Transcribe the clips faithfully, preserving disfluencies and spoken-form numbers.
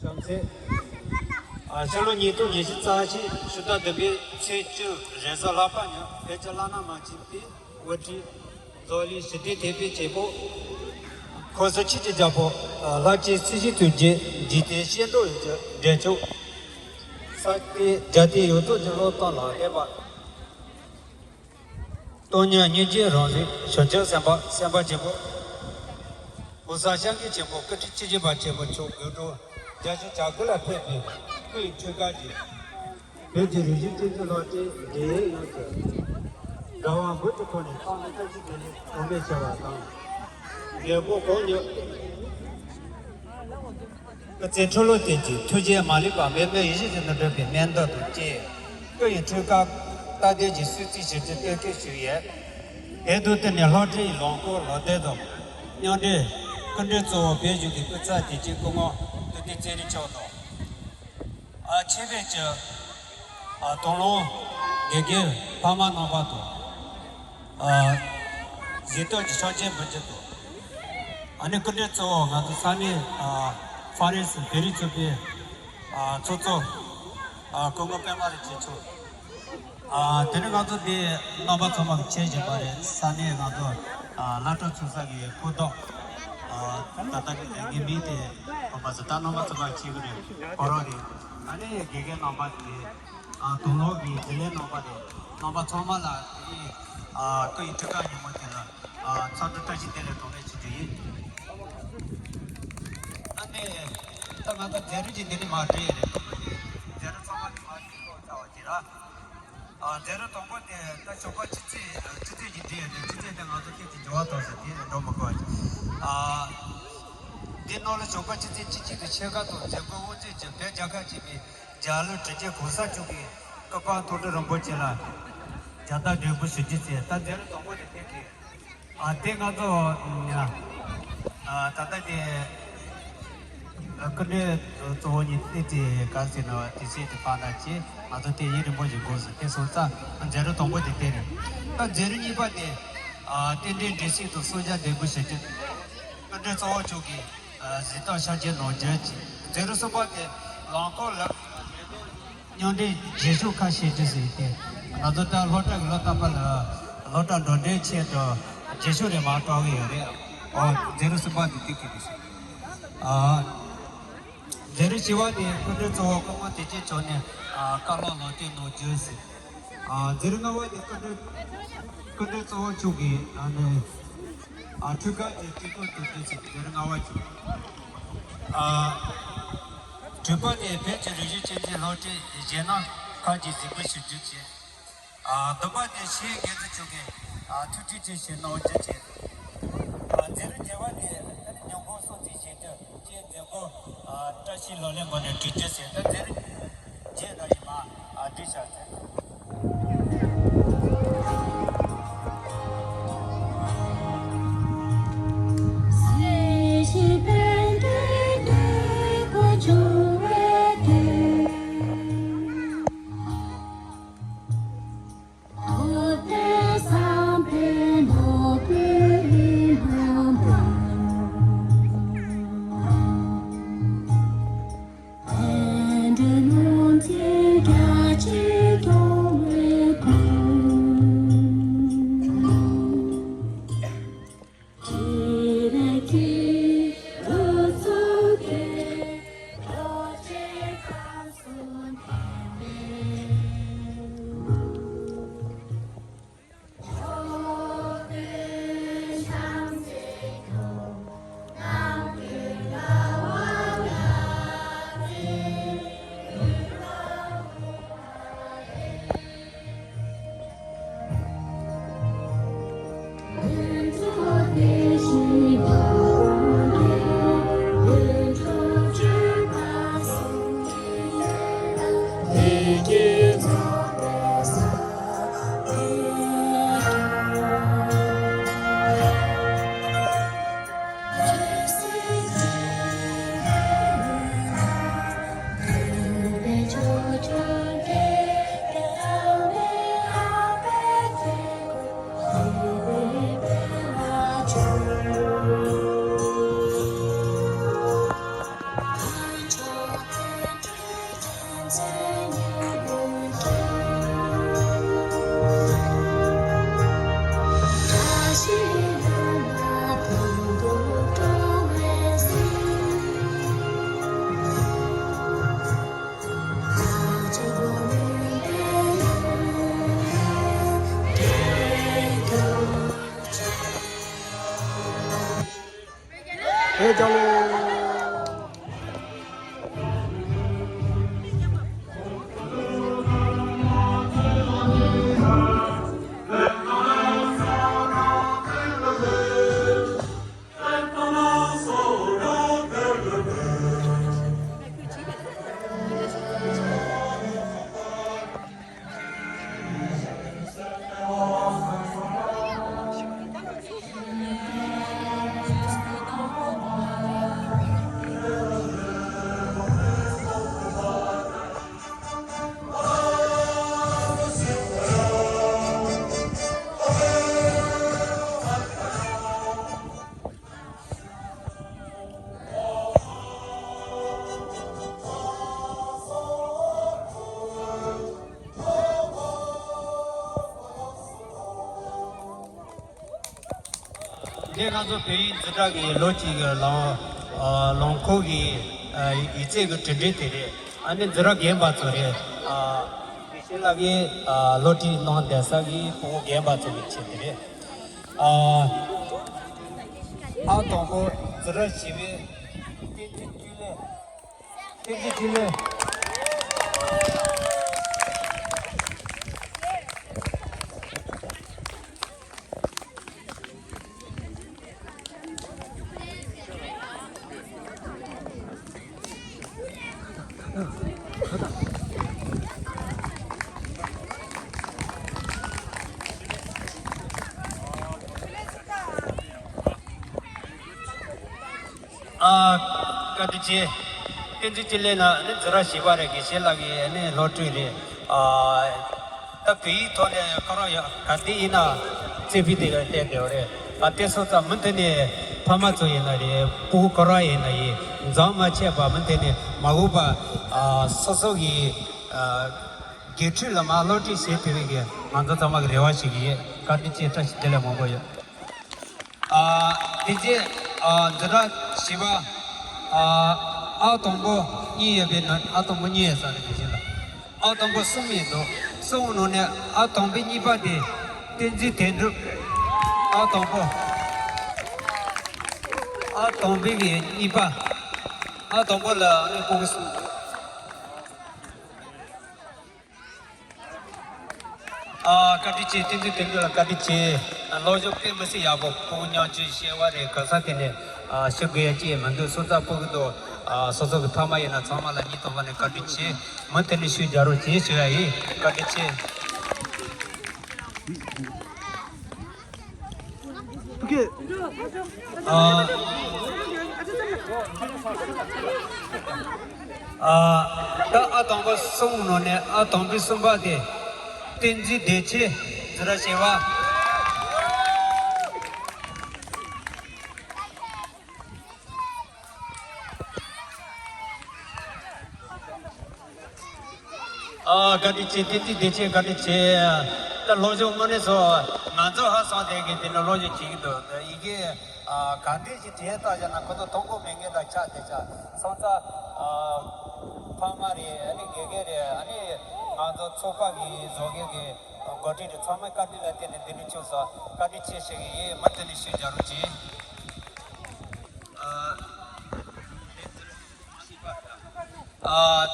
བྱམས་བརྩེ། ཨ། ཕྱི་ལོ་ཉིས་སྟོང་ཉི་ཤུ་རྩ་གཅིག་ཕྱི་ཟླ་བདུན་པའི་ཚེས་བཅུ་རེས་གཟའ་ལྷག་པ་ཉིན་བོད་ཀྱི་བླ་ན་མ་མཆིས་པའི་དབུ་ཁྲིད་རྫོགས་ལས་ཞི་བདེའི་དད་པའི་བྱེད་པོ། ཁོ་ཚོ་ཆོས་ཀྱི་རྒྱལ་པོ་ལྷ་སྤྱིའི་སྲིད་ཞིའི་དུས་ཀྱི་འཇིག་རྟེན་བཤད་མདོ་ཡི་འགྲེལ་ཆོག་ས་སྟེང་རྒྱལ་བསྟན་ཡོངས་རྫོགས་ཀྱི་བློ་བཏང་ལ་ཕེབས་པ། སྟོང་ཉིད་སྙིང་རྗེའི་རང་བཞིན་བྱང་ཆུབ་སེམས་དཔའ་སེམས་དཔའ་ཆེན་པོ། ༸གོང་ས་༸སྐྱབས་མགོན་ཆེན་པོ་སྐུ་ཕྲེང་བཅུ་བཞི་པ་ཆེན་པོ་མཆོག་དགུང་གྲངས་བརྒྱད་ཅུ་གྱ་དགུ་ལ་ཕེབས་པའི་སྐུ་ཡི་འཁྲུངས་སྐར་གྱི་བོད་ཀྱི་རིག་གཞུང་སྤྱི་ཚོགས་སློབ་གྲྭའི་འབྲེལ་ཡོད་ཡོངས་ཀྱི་དགའ་བ་འབུམ་གྱི་ཁོངས་ནས་ཐོག་མའི་བཀྲ་ཤིས་བདེ་ལེགས་གོང་འཕེལ་ཞུ་བ་དང་། རྒྱལ་པོ་གོང་ནས། སྐུ་ཚེ་ཁྲི་ལོ་བརྟན་ཅིང་ཐུགས་རྗེ་མ་ལུས་པ་འབད་མེད་ཡིད་བཞིན་དུ་འགྲུབ་པའི་སྨོན་འདུན་དང་བཅས། སྐུ་ཡི་འཁྲུངས་སྐར་སྟབས་བདེ་ཞིང་གསོལ་ཚིགས་ཞུ་རྒྱུ་གཏན་འཁེལ་ཞུས་ཡོད། དེ་དང་བསྟུན་ནས་སློབ་གྲྭའི་ལམ་ཁོག་ལམ་སྟོན་དང་མཉམ་འབྲེལ་སྐུ་མགྲོན་གཙོ་བོ་བོད་གཞུང་གི་སྐུ་ཚབ་དོན་གཅོད་སྐུ་ངོ་སྟོད་ཐུང་ཚེ་རིང་མཆོག་དང་། ཨ། ཆེད་ཕེབས་ཀྱི། ཨ། དང་བླངས་དགེ་རྒན་ཕ་མ་རྣམ་པ་དང་། ཨ། གཟེངས་རྟགས་ཀྱི་ཆོག་མཆན་འབུལ་རྒྱུ་དང་། ཨ་ནི་སྐུ་མགྲོན་གཙོ་བོ་ང་ཚོ་ས་གནས། ཨ། ཧྥ་རན་སི་བོད་རིགས་ཚོགས་པའི། ཨ། ཚོགས་གཙོ། ཨ། སྐུ་ངོ་པད་མ་རིན་ཆེན་མཆོག་ཨ། དེ་ནས་ང་ཚོ་འདི་རྣམ་པ་ཚང་མ་གིས་མཁྱེན་བཞིན་པ་རེད། ས་གནས་ང་ཚོ། ཨ། སློབ་གྲྭ་ཚུགས་ས་གི་ཁོངས་གཏོགས། ཨ། ད་ལྟ་ངའི་མིང་དེ་ཧོན་པ་ཟེར། ད་རྣམ་པ་ཚང་མ་མཁྱེན་གྱི་རེད། ཁོ་རང་རེད། ཨ་ནི་དགེ་རྒན་རྣམ་པ་དེ། ཨ། དང་བླངས་ཀྱི་དགེ་ལས་རྣམ་པ་དེ། རྣམ་པ་ཚང་མ་ལ་དེ་རིང་། ཨ། སྐུ་ཡི་འཁྲུངས་སྐར་ཉིན་མོ་དེ་ལ། ཨ། འཚམས་འདྲི་བཀྲ་ཤིས་བདེ་ལེགས་གོང་འཕེལ་ཞུ་རྒྱུ་ཡིན། ཨ་ནི། ད་ང་ཚོ་མཛད་རིམ་གྱི་འདི་ནས་མར་འགྲོ་ཡི་རེད། མཛད་རིམ་ཚང་མ་གི་མར་ཞུ་ཐོག་བྱ་བ་དེ་ར། ཨ། མཛད་རིམ་དང་པོ་དེ་ད་ཞོགས་པ་ཆུ་ཚོད། ཨ། ཆུ་ཚོད་ཀྱི་འགྲོ་ཡི་རེད། ཆུ་ཚོད་དེ་ང་ཚོ་ཁྱེད་ཀྱི་འགྱུར་བ་ཐོག་ས་དེ་འགྲོ་མི་དགོས། ཨ། འདི་ནང་ལ་ཞོགས་པ་ཆུ་ཚོད་བཅུ་གཅིག་དང་ཕྱེད་ཀ་དང་མཛད་སྒོ་དབུ་འཛུགས་ཀྱི་བོད་རྒྱལ་ཁབ་ཆེན་པོའི་རྒྱལ་གླུ་གྲུབ་རྗེ་གོང་ས་མཆོག་གི་སྐུ་པར་མཐོང་གྲོལ་རིན་པོ་ཆེ་ལ་ཕྱག་རྟགས་འབུལ་དགོས་ཞུ་རྒྱུ་བྱས། ད་མཛད་རིམ་དང་པོ་དེ་ཕེབས་ཀྱི། ཨ། དེ་ང་ཚོ། ཨ། ད་ལྟ་དེ། ཨ། སྐུ་མགྲོན་གཙོ་བོ་གཉིས་ཏེ་ཏེ་ག་ཟེར་ན་དེ་ཚེ་དེ་བར་ན་ཅི་ང་ཚོ་དེ་ཡུན་རིང་པོ་ཞིག་འགོར་ཟིན། དེ་སོང་ཙང་མཛད་རིམ་དང་པོ་དེ་དེ་རེད། ད་མཛད་རིམ་གཉིས་པ་དེ། ཨ། རྟེན་འབྲེལ་འབྲེལ་གཟིགས་དང་གསོལ་ཇ་འདེབས་འབུལ་ཞུ་རྒྱུ། སྐུ་མགྲོན་གཙོ་བོ་མཆོག་གིས། ཨ། གཟེངས་རྟགས་ཕྱག་འཁྱེར་གནང་རྒྱུ་བཅས། མཛད་རིམ་གསུམ་པ་དེ་ལམ་ཁོག་ལ། མཉམ་འབྲེལ་རྗེས་ཕྱོགས་ཁ་ཤས་ཅིག་ཟེར་ཏེ། ང་ཚོ་ད་སློབ་གྲྭ་གི་སློབ་གྲྭ་པ་ལ་སློབ་གྲྭ་འགྲོ་གྲོན་ཆེད་དུ་རྗེས་ཕྱོགས་རེ་མར་སྤྲོད་ཀྱི་ཡོད་རེད། ཨོ། མཛད་རིམ་གསུམ་པ་འདི་དེ་གི་རེད། ཨ། མཛད་རིམ་བཞི་པ་ནི་སྐུ་མགྲོན་གཙོ་བོ་སྐུ་ངོ་བདེ་སྐྱིད་མཆོག་ནས། ཨ། བཀའ་སློབ་ལམ་སྟོན་གནང་རྒྱུ་ཟེར། ཨ། མཛད་རིམ་ལྔ་པ་ནི་སྐུ་མགྲོན་སྐུ་མགྲོན་གཙོ་བོ་མཆོག་གིས། ཨ་ནི། ཨ། འཁྲུངས་སྐར་གྱི་སྤྲིན་ཕུང་དུ་བསྡུས་ཚེ་མཛད་རིམ་ལྔ་པ་བྱུང་། ཨ། དྲུག་པ་དེ་བོད་ཀྱི་རིག་གཞུང་ཆེད་མཛད་སློབ་གྲྭའི་གཞས་སྣ་ཁག་གི་གཟིགས་འབུལ་ཞུ་རྒྱུ་བྱས། ཨ། བདུན་པ་དེ་ཆེས་དགེ་མཚན་མཆོག་གིས། ཨ། ཐུགས་ཁྲལ་ཆེ་ཞུ་གནང་རྒྱུ་བྱས། ཨ། མཛད་རིམ་བརྒྱད་པ་དེ་ཉིན་གུང་གསོལ་ཚིགས་བཞེས་རྒྱུ་བཅས་མཛད་སྒོ། ཨ། བཀྲ་ཤིས་ལག་ལེན་ངང་ནས་གྲུབ་རྒྱུ་བྱས། ད་མཛད་རིམ་བརྒྱད་ར་ཡིན་པ། ཨ། འགྲིག་བཞག་ཚེ། ལས་རྒྱལ་ལོ། འདི་ང་ཚོ་བོད་ཡིག་འཛིན་གྲྭ་གི་ལོ་གཅིག་གི་ལོ་ཨ་ལོ་འཁོར་གྱི་ཨ་ཡིག་ཚད་ཀྱི་གྲུབ་འབྲས་དེ་རེད། ཨ་ནི་འཛིན་གྲྭ་རྒན་པ་ཚོ་རེད། ཨ་དགེ་བཤེས་ལགས་ཀྱིས་ཨ་སློབ་ཁྲིད་གནང་བསྡད་ས་གི་སྤུ་གུ་རྒན་པ་ཚོ་གི་ཆེད་དེ་རེད། ཨ་ཨ་དང་པོ་འཛིན་གྲྭ་བཞི་པའི་བསྟན་འཛིན་ཀུན་ལེགས། བསྟན་འཛིན་ཀུན་ལེགས། ཨ། བཀའ་དྲིན་ཆེ། བསྟན་འཛིན་ཀུན་ལེགས་ལགས་ནི་འཛིན་གྲྭ་བཞི་པ་རེད། དགེ་བཤེས་ལགས་ཀྱི་ནི་སློབ་ཕྲུག་རེད། ཨ། ད་བོད་ཡིག་ཐོག་ནས་ཁོ་རང་ཡང་ག་དུས་ཡིན་ན་རྩེ་ཕུད་དེ་ག་བལྟས་བསྡད་པ་རེད། ཨ་དེ་སོང་ཙང་མུ་མཐུད་ནས་ཕ་མ་ཚོ་ཡིན་ན་རེད། སྤུ་གུ་ཁོ་རང་ཡིན་ན་ཡིན། འཛམ་མ་ཆད་པ་མུ་མཐུད་ནས་མ་འོངས་པ་ཨ་སོ་སོ་གི་ཨ་དགེ་ཕྲུག་ལ་མ་སློབ་ཁྲིད་བྱེད་ཐུབ་པའི་གི་ང་ཚོ་ཚང་མ་གི་རེ་བ་ཞིག་ཡོད། བཀའ་དྲིན་ཆེ། བཀྲ་ཤིས་བདེ་ལེགས་མང་པོ་ཡོད། ཨ། དེ་རྗེས་ཨ་འཛིན་གྲྭ་བཞི་པ་ཨ་ཨ་དང་པོ་གཉིས་ཡོད་པའི་ནང་ཨ་དང་པོ་གཉིས་ཡོད་ས་རེད། དེ་བཞིན་ལ་ཨ་དང་པོ་གསུམ་ཡོད་འདུག་གསུམ་ནང་ནས་ཨ་དང་པོའི་གཉིས་པ་དེ་བསྟན་འཛིན་དོན་གྲུབ། ཨ་དང་པོ། ཨ་དང་པོའི་གི་གཉིས་པ། ཨ་དང་པོ་ལ་ཨ་ནི་སྤུ་གུ་གསུམ་འདུག་ཨ། བཀའ་དྲིན་ཆེ། བསྟན་འཛིན་དོན་གྲུབ་ལ་བཀའ་དྲིན་ཆེ། ཨ། སློབ་སྦྱོང་དཔེ་མི་སྲིད་ཡག་པོ། ཁོང་མཉམ་སྤྱོད་བྱས་པ་རེད། ག་ས་དེ་ནས་ཨ་ཤི་དགོས་ཡ་ཅི་ཡང་མི་འདུག་སོང་ཙང་སྤུ་གུ་དང་ཨ་སོ་སོ་གི་ཕ་མ་ཡིན་ན་ཚང་མ་ལ་སྙིང་ཐག་པ་ནས་བཀའ་དྲིན་ཆེ། མུ་མཐུད་ནས་ཤུགས་རྒྱག་རོགས་གྱིས་ཞུ་ཡ་ཡིན། བཀའ་དྲིན་ཆེ། ཨ། ཨ། ད་ཨ་དང་པོ་གསུམ་ནང་ནས་ཨ་དང་པོའི་གསུམ་པ་དེ་བསྟན་འཛིན་བདེ་ཆེན་འཛིན་གྲྭ་བཞི་པ། ཨ། བཀའ་དྲིན་ཆེ། བསྟན་འཛིན་བདེ་ཆེན་བཀའ་དྲིན་ཆེ། ད་སློབ་སྦྱོང་དངོས་གནས་སོ་ང་ཚོ་ཧ་སང་དེ་གི་དེ་ནས་སློབ་སྦྱོང་བྱེད་ཀྱི་འདུག་ད་ཡི་གེ་ཨ་ག་འདྲས་ཞིག་བྲིས་བཏང་བཞག་ན་ཁོ་ཚོ་མཐོང་གོ་མེད་མཁན་དང་ཆ་དེ་ཆ་སོང་ཙང་ཨ་ཕ་མ་རེད། ཨ་ནི་དགེ་རྒན་རེད། ཨ་ནི་ང་ཚོ་ཚོགས་པ་གི་བཟོ་མཁན་གི་འགོ་ཁྲིད་རེད། ཚང་མའི་བཀའ་དྲིན་ལ་བརྟེན་ནས་འདི་འདྲ་བྱུང་སོང་། བཀའ་དྲིན་ཆེ་ཞུ་གི་ཡིན། མུ་མཐུད་ནས་ཤུགས་རྒྱག་རོགས་གྱིས། ཨ།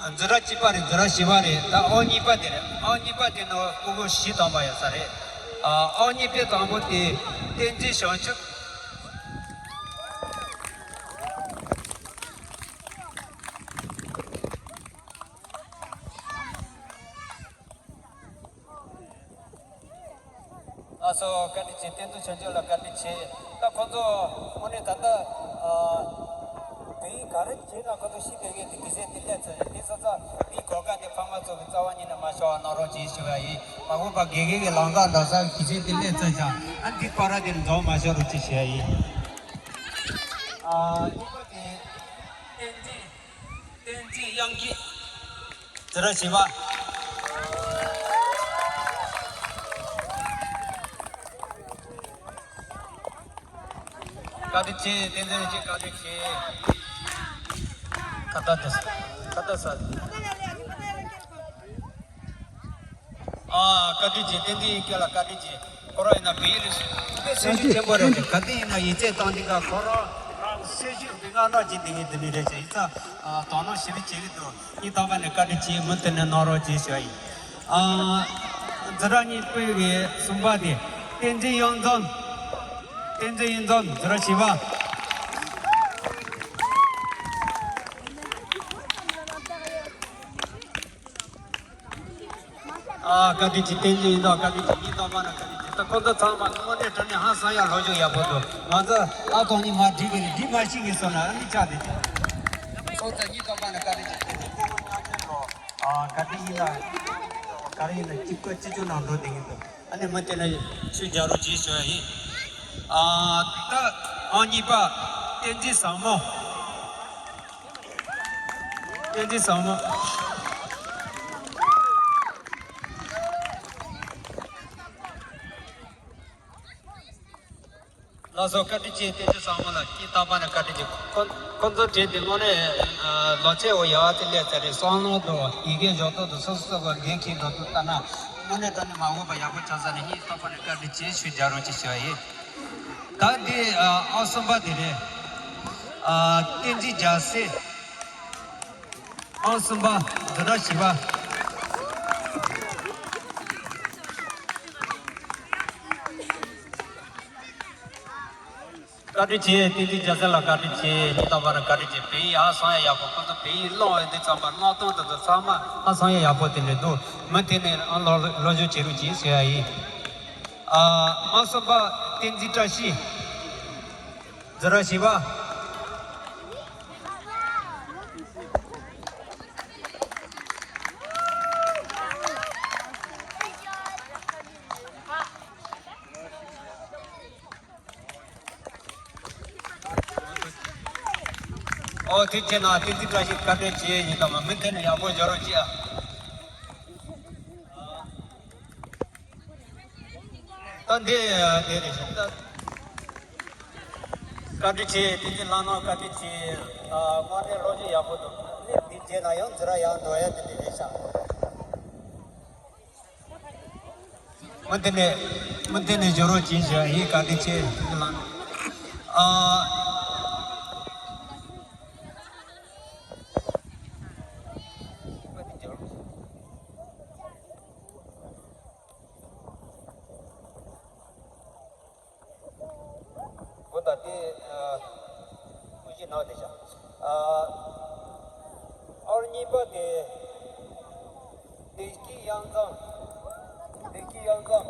ཨ། འཛིན་གྲྭ་གཅིག་པ་རེད། འཛིན་གྲྭ་བཞི་པ་རེད། ད་ཨང་གཉིས་པ་དེ་རེད། ཨང་གཉིས་པ་དེ་ནང་སྤུ་གུ་བཞི་དང་པོ་ཡོད་ས་རེད། ཨ། ཨང་གཉིས་པའི་དང་པོ་དེ་བསྟན་འཛིན་བྱང་ཆུབ། ཨ་སོ་བཀའ་དྲིན་ཆེ། བསྟན་འཛིན་བྱང་ཆུབ་ལགས་བཀའ་དྲིན་ཆེ། ད་ཁོ་ཚོ་དངོས་གནས་ད་ལྟ་ཨ་དེ་ག་རེ་བྱས་ན་ཁོ་ཚོ་ཤི་བསྡད་མཁན་དེ་དུས་ཚོད་དེ་སླེབས་ཚར་ཡོད། དེ་སོང་ཙང་དེའི་གོ་སྐབས་དེ་ཕ་མ་ཚོ་གི་རྩ་བ་ཉིད་ནས་མ་ཤོར་བ་གནང་རོགས་གྱིས་ཞུ་བ་ཡིན། མ་འོངས་པ་དགེ་རྒན་གྱི་ལམ་ཁ་འདྲ་ས་དུས་ཚོད་དེ་སླེབས་ཚར་ཙང་ཨ་འདི་བར་དེ་འཛོམས་མ་ཤོར་རོགས་གྱིས་ཞུ་བ་ཡིན། ཨ་གཉིས་པ་དེ་བསྟན་འཛིན། བསྟན་འཛིན་དབྱངས་སྐྱིད། འཛིན་གྲྭ་བཞི་པ། བཀའ་དྲིན་ཆེ། བསྟན་འཛིན་དབྱངས་སྐྱིད་བཀའ་དྲིན་ཆེ། ཁ་བརྡ་དེ་ཁ་བརྡ་ས། ཨ། བཀའ་དྲིན་ཆེ། བསྟན་འཛིན་དབྱངས་སྐྱིད་ལགས་བཀའ་དྲིན་ཆེ། ཁོ་རང་ཡིན་ན་བོད་ཡིག་ལ་དཔེ་སེམས་ཤུགས་ཆེན་པོ་རེད་དེ། ག་དུས་ཡིན་ན་ཡིག་ཚད་བཏང་དུས་ཀ་ཁོ་རང་རང་སེམས་ཤུགས་སྒོ་ང་རང་གཅིག་དེ་ངས་འདི་ནས་རེད་ཟེར། ཡིག་ཚད་དོ་སྣང་ཞེ་པོ་བྱེད་ཀྱི་འདུག་སྙིང་ཐག་པ་ནས་བཀའ་དྲིན་ཆེ། མུ་མཐུད་ནས་གནང་རོགས་གྱིས་ཞུ་ཡ་ཡིན། ཨ། འཛིན་གྲྭ་གཉིས་པའི་གསུམ་པ་དེ་བསྟན་འཛིན་གཡུ་མཚམས། བསྟན་འཛིན་གཡུ་མཚམས། འཛིན་གྲྭ་བཞི་པ། ཨ། བཀའ་དྲིན་ཆེ། བསྟན་འཛིན་གཡུ་མཚམས། བཀའ་དྲིན་ཆེ། སྙིང་ཐག་པ་ནས་བཀའ་དྲིན་ཆེ། ད་ཁོ་ཚོ་ཚང་མ་དངོས་གནས་དྲང་གནས་ཧང་སང་ཡ་སློབ་སྦྱོང་ཡག་པོ་འདུག་ང་ཚོ་ཨ་ཐོག་ནས་མར་འགྲིག་གི་རེད། འགྲིག་མ་ཤེས་ཀྱི་སོང་ན་ཨ་ནི་ཆགས་བསྡད་ཀྱི། སོང་ཙང་སྙིང་ཐག་པ་ནས་བཀའ་དྲིན་ཆེ། དེ་ནས་སྐུ་ངོ་མཉམ་འབྲེལ་ལོ། ཨ། ག་དུས་ཡིན་ན་ག་རེ་ཡིན་ན་གཅིག་པ་གཅིག་རྐྱང་ནང་འགྲོ་བསྡད་ཀྱི་འདུག་ཨ་ནི་མུ་མཐུད་ནས་ཆོས་རྒྱག་རོགས་གྱིས་ཞུ་ཡ་ཡིན། ཨ། ད་ཨང་གཉིས་པ་བསྟན་འཛིན་བཟང་མོ། བསྟན་འཛིན་བཟང་མོ། ལགས་སོ། བཀའ་དྲིན་ཆེ། བསྟན་འཛིན་བཟང་མོ་ལགས། སྙིང་ཐག་པ་ནས་བཀའ་དྲིན་ཆེ། ཁོ་ཁོ་ཚོ་གྲས་དེ་དངོས་གནས་ལོ་ཚད་འོ་ཡག་དེ་སླེབས་ཚར་རེད། བསམ་བློ་དང་ཡི་གེ་སྦྱོང་སྟངས་དང་སོ་སོ་སོ་ག་འགན་འཁྱེར་འགྲོ་སྟངས་ལྟ་ན་དངོས་གནས་དྲང་གནས་མ་འོས་པ་ཡག་པོ་ཆགས་ས་རེད། སྙིང་ཐག་པ་ནས་བཀའ་དྲིན་ཆེ་ཞུ། རྒྱག་རོགས་གྱིས་ཞུ་བ་ཡིན། ད་འདི་ཨ་གསུམ་པ་དེ་རེད། ཨ། བསྟན་འཛིན་རྒྱལ་སྲས། ཨང་གསུམ་པ། འཛིན་གྲྭ་བཞི་པ། བཀའ་དྲིན་ཆེ། བསྟན་འཛིན་རྒྱལ་སྲས་ལགས་བཀའ་དྲིན་ཆེ། སྙིང་ཐག་པ་ནས་བཀའ་དྲིན་ཆེ། བོད་ཡིག་ཧ་སང་ཡ་ཡག་པོ། ཁོ་ཚོ་བོད་ཡིག་བླངས་ཡོད་འདི་ཚང་མ་སྣང་སྟངས་དེ་ཚོ་ཚང་མ་ཧ་སང་ཡ་ཡག་པོ་དེ་འདྲ་འདུག་མུ་མཐུད་ནས་ཨ་སློབ་སློབ་སྦྱོང་བྱེད་རོགས་གྱིས་ཟེར་ཡ་ཡིན། ཨ། ཨང་གསུམ་པ་བསྟན་འཛིན་བཀྲ་ཤིས། འཛིན་གྲྭ་བཞི་པ། ཨོ་དེ་བྱས་ན་བསྟན་འཛིན་བཀྲ་ཤིས་བཀའ་དྲིན་ཆེ་ཡིན་དང་མ་མི་དེ་ནི་ཡག་པོ་སྦྱོར་རོགས་གྱིས་ཨ། ད་འདི་དེ་རེད་ཤག་ད་བཀའ་དྲིན་ཆེ། དེ་ཚོ་ལྷག་ནང་བཀའ་དྲིན་ཆེ། ཨ། དངོས་གནས་སློབ་སྦྱོང་ཡག་པོ་འདུག་དེ་རྗེས་ལ་ཡང་འཛིན་གྲྭ་ཡང་འགྲོ་ཡ་དེ་འདྲ་རེད་ཤག་མི་དེ་ནས་མི་དེ་ནས་སྦྱོར་རོགས་གྱིས་ཞུ་ཡ་ཡིན། བཀའ་དྲིན་ཆེ། དེ་ཚོ་ལྷག་ནང་། ཨ། འོ་ད་དེ་ཨ་དངོས་གཞི་ནང་དེ་བཞག་ཨ། ཨར་གཉིས་པ་དེ་བདེ་སྐྱིད་གཡང་འཛོམས། བདེ་སྐྱིད་གཡང་འཛོམས།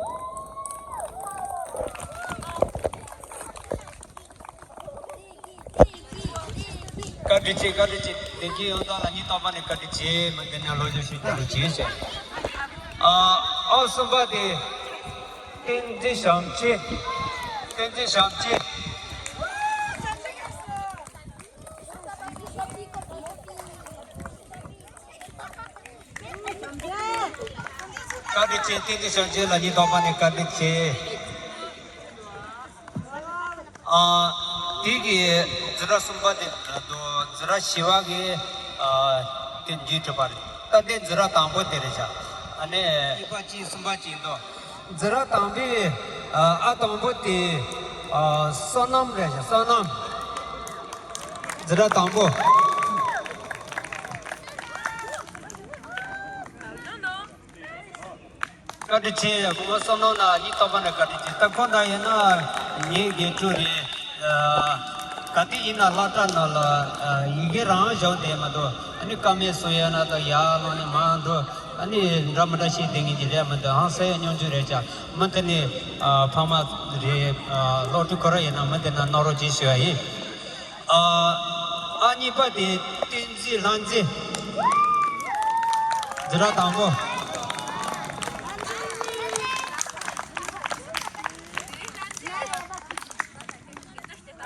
བཀའ་དྲིན་ཆེ། བཀའ་དྲིན་ཆེ། བདེ་སྐྱིད་གཡང་འཛོམས་ལ་སྙིང་ཐག་པ་ནས་བཀའ་དྲིན་ཆེ། མི་དེ་ནས་སློབ་སྦྱོང་ཞིག་བསྟར་རོགས་གྱིས་ཞེས། ཨ། ཨང་གསུམ་པ་དེ། བསྟན་འཛིན་བྱམས་ཆེན། བསྟན་འཛིན་བྱམས་ཆེན། བཀའ་དྲིན་ཆེ། བསྟན་འཛིན་བྱམས་ཆེན་ལ་སྙིང་ཐག་པ་ནས་བཀའ་དྲིན་ཆེ། ཨ། དེ་གི་འཛིན་གྲྭ་གསུམ་པ་དེ་དང་འཛིན་གྲྭ་བཞི་པ་གི་ཨ་དེ་འདི་གྲུབ་པ་རེད། ད་དེ་འཛིན་གྲྭ་དང་པོ་དེ་རེད་ཤག་ཨ་ནི་གཉིས་པ་གཅིག་གསུམ་པ་གཅིག་འདུག་འཛིན་གྲྭ་དང་པོའི་ཨ་ཨ་དང་པོ་དེ་ཨ་བསོད་ནམས་རེད་ཤག་བསོད་ནམས། འཛིན་གྲྭ་དང་པོ། བཀའ་དྲིན་ཆེ། སྐུ་ངོ་བསམ་གནང་ན་སྙིང་ཐག་པ་ནས་བཀའ་དྲིན་ཆེ། ད་ཁོ་ན་ཡིན་ན་ངའི་དགེ་ཕྲུག་རེད། ཨ། ག་དུས་ཡིན་ན་སློབ་གྲྭ་ནང་ལ་ཨ་ཡི་གེ་རང་སྦྱོང་བསྡད་མ་གཏོགས་ཨ་ནི་ཀ་མད་སོ་ཡ་ན་དང་ཡར་ལངས་ནས་མར་འགྲོ་ཨ་ནི་འདྲ་མི་འདྲ་བྱེད་བསྡད་མཁན་གྱི་རེད་མི་འདུག་ཧང་སང་ཡ་སྙོམ་འཇུག་རེད་ཤག་མི་དེ་ནི་ཨ་ཕ་མ་རེད། ཨ་སློབ་ཕྲུག་ཁོ་རང་ཡིན་ན་མི་དེ་ན་གནང་རོགས་གྱིས་ཞུ་བ་ཡིན། ཨ། ཨ་གཉིས་པ་དེ་བསྟན་འཛིན་ལྷ་མཛེས། འཛིན་གྲྭ་དང་པོ།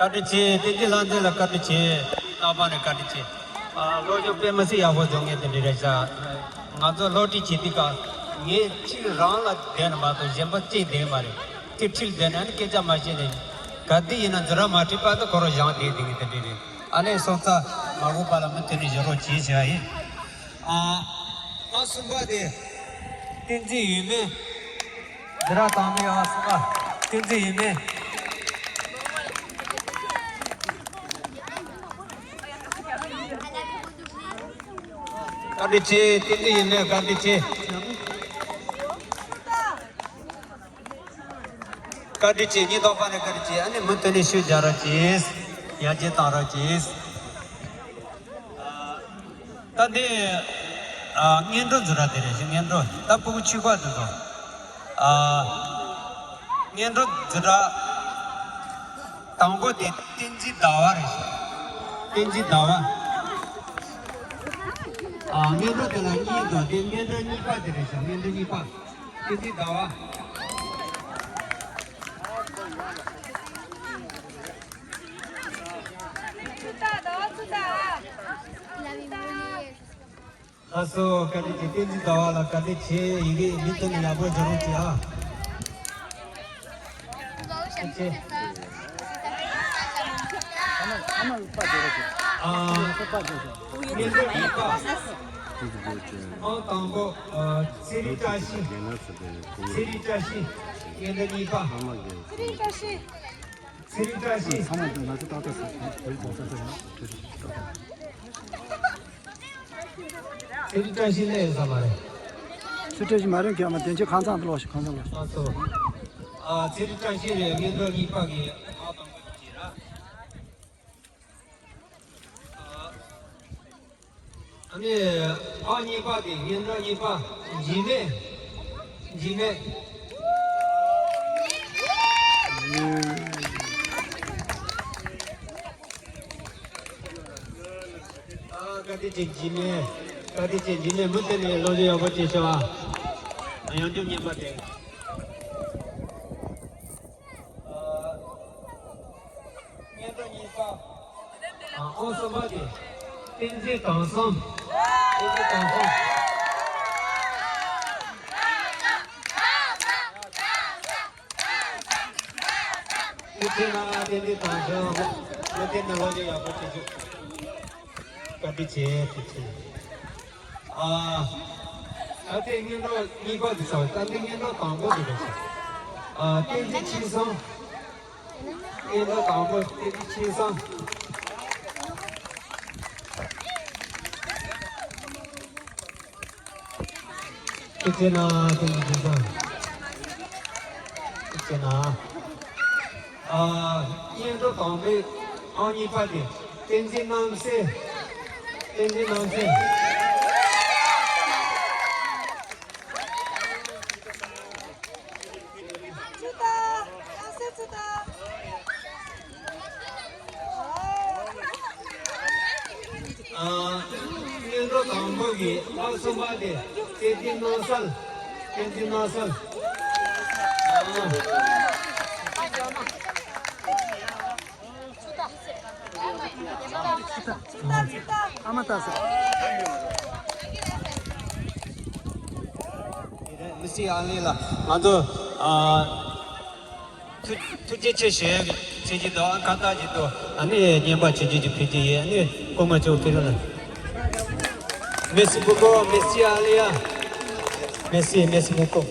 བཀའ་དྲིན་ཆེ། བསྟན་འཛིན་ལྷ་མཛེས་ལ་བཀའ་དྲིན་ཆེ། རྣམ་པ་ནས་བཀའ་དྲིན་ཆེ། ཨ། སློབ་སྦྱོང་དཔེ་མི་སྲིད་ཡག་པོ་སྦྱོང་མཁན་དེ་འདྲ་རེད་ཤག་ང་ཚོ་སློབ་ཁྲིད་བྱེད་དུས་སྐབས་ངས་གཅིག་རང་ལ་བསྡད་ན་མ་གཏོགས་གཞན་པ་གཅིག་བསྡད་མ་རེད། དེ་ཁྲིད་བསྡད་ན་ནི་སྐད་ཆ་མ་བཤད་ནས་ག་དུས་ཡིན་ན་འཛིན་གྲྭ་མ་ཁྲིད་བར་དུ་ཁོ་རང་བཞེངས་བསྡད་བསྡད་མཁན་དེ་འདྲ་རེད། ཨ་ནི་སོང་ཙང་མ་གོ་བ་ལ་མུ་མཐུད་ནས་བཞག་རོགས་གྱིས་ཞུ་བ་ཡིན། ཨ། ཨ་གསུམ་པ་དེ་བསྟན་འཛིན་ཡུལ་མི། འཛིན་གྲྭ་དང་པོའི་ཨང་གསུམ་པ་བསྟན་འཛིན་ཡིན་ནི། བཀའ་དྲིན་ཆེ། བསྟན་འཛིན་ཡིན་ནི་བཀའ་དྲིན་ཆེ། བཀའ་དྲིན་ཆེ། སྙིང་ཐག་པ་ནས་བཀའ་དྲིན་ཆེ། ཨ་ནི་མུ་མཐུད་ནས་ཤུགས་རྒྱག་རོགས་གྱིས། ཡར་རྒྱས་གཏང་རོགས་གྱིས། ད་འདི་ཨ་སྔོན་འགྲོ་འཛིན་གྲྭ་དེ་རེད། སྔོན་འགྲོ་ད་ཕྲུ་གུ་ཆུང་བ་དེ་ཚོ། ཨ་སྔོན་འགྲོ་འཛིན་གྲྭ་དང་པོ་དེ་བསྟན་འཛིན་ཟླ་བ་རེད། བསྟན་འཛིན་ཟླ་བ། ཨ་སྔོན་འགྲོ་དེ་ལ་གཉིས་འདུག་དེ་སྔོན་འགྲོ་གཉིས་པ་དེ་རེད་ཤག་སྔོན་འགྲོ་གཉིས་པ། བསྟན་འཛིན་ཟླ་བ། ལགས་སོ། བཀའ་དྲིན་ཆེ། བསྟན་འཛིན་ཟླ་བ་ལ་བཀའ་དྲིན་ཆེ། ཡི་གེ་མུ་མཐུད་ནས་ཡག་པོ་སྦྱང་རོགས་གྱིས་ཨ། བཀའ་དྲིན་ཆེ། ཨ་སྔོན་འགྲོ་གཉིས་པ། ཨང་དང་པོ་ཨ་ཚེ་རིང་བཀྲ་ཤིས། ཚེ་རིང་བཀྲ་ཤིས། སྔོན་འགྲོ་གཉིས་པ། ཚེ་རིང་བཀྲ་ཤིས། ཚེ་རིང་བཀྲ་ཤིས། ཚེ་རིང་བཀྲ་ཤིས་སླེབས་ཡོད་ས་མ་རེད། ཚེ་རིང་བཀྲ་ཤིས་མ་རེད། ཁྱེད་མ་དེ་ཚོ་ཁང་ཚང་དུ་ལོག་ཤིག་ཁང་ཚང་ལོག་ཤིག་ཨ་སོ། ཨ་ཚེ་རིང་བཀྲ་ཤིས་རེད། སྔོན་འགྲོ་གཉིས་པ་གི་ཨང་དང་པོ་དེ་རེད། ཨ་ནི་ཨང་གཉིས་པ་དེ་སྔོན་འགྲོ་གཉིས་པ་འཇིགས་མེད། འཇིགས་མེད། ཨ་བཀའ་དྲིན་ཆེ་འཇིགས་མེད། བཀའ་དྲིན་ཆེ་འཇིགས་མེད། མུ་མཐུད་ནས་ལོ་རྒྱུས་ཡག་པོ་བྱེད་ཤོག་ཨ། ཡང་སྐྱོན་ཉན་པ་དེ། ཨ་སྔོན་འགྲོ་གཉིས་པ། ཨ་ཨང་གསུམ་པ་དེ། བསྟན་འཛིན་དྭངས་གསུམ། བསྟན་འཛིན་དྭངས་གསུམ། ཐུགས་རྗེ་གནང་། བསྟན་འཛིན་དྭངས་གསུམ། བསྟན་འཛིན་ལོ་རྒྱུས་ཡག་པོ་བྱེད་ཤོག་བཀའ་དྲིན་ཆེ། ཐུགས་རྗེ་ཆེ། ཨ། ད་ལྟའི་སྔོན་འགྲོ་གཉིས་པ་དེ་ཚོ། ད་ལྟའི་སྔོན་འགྲོ་དང་པོ་དེ་ཚོ། ཨ། བསྟན་འཛིན་ཆོས་བཟང་། སྔོན་འགྲོ་དང་པོ་བསྟན་འཛིན་ཆོས་བཟང་། ཐུགས་རྗེ་གནང་། བསྟན་འཛིན་ཆོས་བཟང་། ཐུགས་རྗེ་གནང་། ཨ། སྔོན་འགྲོ་དང་པོའི་ཨང་གཉིས་པ་དེ་བསྟན་འཛིན་རྣམ་གསལ། བསྟན་འཛིན་རྣམ་གསལ། ཨ། སྔོན་འགྲོ་དང་པོ་གི་ཨང་གསུམ་པ་དེ་བསྟན་འཛིན་རྣམ་གསལ། བསྟན་འཛིན་རྣམ་གསལ། ཨ། ཨ་མ་ལྟ་ས། མི་སྲིད་ཨ་ལེ་ལ་ང་ཚོ་ཨ། ཐུགས་ཐུགས་རྗེ་ཆེ་ཞུ་ཡག་གི་ཆེད་ཀྱི་དང་ཁ་བཏགས་ཀྱི་དང་ཨ་ནི་བརྙན་པར་ཆེད་ཀྱི་ཕུལ་གྱི་ཡིན། ཨ་ནི་སྐུ་ངོ་ཚོ་ཕེབས་རོགས་གནང་། Merci beaucoup, merci Alia. Merci, merci beaucoup.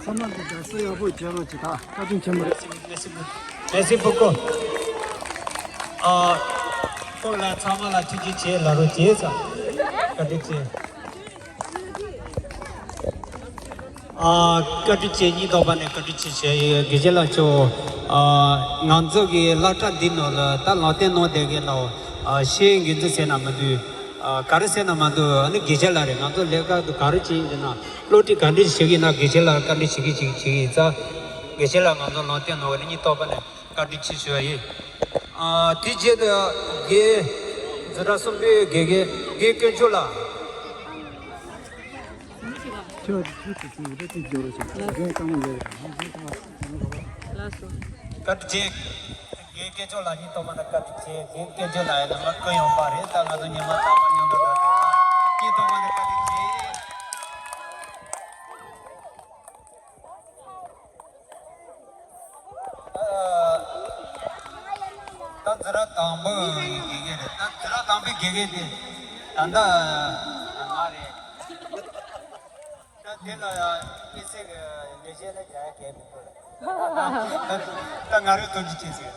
ཚང་མ་འདི་རྒྱལ་སྲིད་ཡག་པོ་བྱེད་རོགས་བྱེད་ད། བཀའ་དྲིན་ཆེན་པོ་རེད། Merci beaucoup. ཨ། ཁོང་ལ་ཚང་མ་ལ་ཐུགས་རྗེ་ཆེ་ལབ་རོགས་བྱེད་ས། བཀའ་དྲིན་ཆེ། ཨ། བཀའ་དྲིན་ཆེ། སྙིང་ཐག་པ་ནས་བཀའ་དྲིན་ཆེ་ཞུ་ཡ་ཡོད། དགེ་བཤེས་ལགས་ཚོ། ཨ། ང་ཚོ་གི་སློབ་གྲྭ་འདི་ནང་ལ་ད་ལག་རྟེན་གནང་བསྡད་མཁན་ནང་། ཨ། ཤེས་ཡོན་འགན་འཛིན་ཟེར་ན་མི་འདུག་ཨ། ག་རེ་ཟེར་ན་མི་འདུག་ཨ་ནི་དགེ་བཤེས་ལགས་རེད། ང་ཚོ་ལས་ཀ་དེ་ག་རེ་བྱེད་ཡིན་ཟེར་ན། སློབ་ཁྲིད་ག་འདྲ་ཞིག་བྱེད་ཀྱི་ཡིན་ན་དགེ་བཤེས་ལགས་བཀའ་འདྲི་ཞིག་གི་ཞིག་བྱེད་ཀྱི་ཡིན་ཙང་། དགེ་བཤེས་ལགས་ང་ཚོ་ལག་རྟེན་གནང་བ་ནི་སྙིང་ཐག་པ་ནས་བཀའ་དྲིན་ཆེ་ཞུ་བ་ཡིན། ཨ། དེ་རྗེས་དུ་དགེ་འཛིན་གྲྭ་གསུམ་པའི་དགེ་རྒན་དགེ་དཀོན་མཆོག་ལགས། ཁྱོད་ཁྱོད་ཀྱི་ཚུལ་དེ་ཅིག་སྦྱོར་བྱེད། ལགས་སོ། དགེ་རྒན་དཀའ་མོ་ཡོད་རེད། ལགས་སོ། བཀའ་དྲིན་ཆེ། དགེ་དཀོན་མཆོག་ལགས་སྙིང་ཐག་པ་ནས་བཀའ་དྲིན་ཆེ། དགེ་དཀོན་མཆོག་ལགས་ཡང་ན་མ་ཀུན་ཡོང་པ་རེད། ད་ང་ཚོ་ཉི་མ་རྟག་པར་མཉམ་དུ་འགྲོ་དགོས། སྙིང་ཐག་པ་ནས་བཀའ་དྲིན་ཆེ། ད་འཛིན་གྲྭ་དང་པོ་ཡི་དགེ་རྒན་རེད། ད་འཛིན་གྲྭ་ དགེ་རྒན་དེ་ད་ལྟ་ང་རེད། ད་དེ་ལ་དམིགས་བསལ་གྱི་ལས་བྱེད་ལ་རྒྱག་ཡ་གལ་མི་འདུག་ད་ང་རེ་ཐོན་གྱི་བྱེད་ཟེར།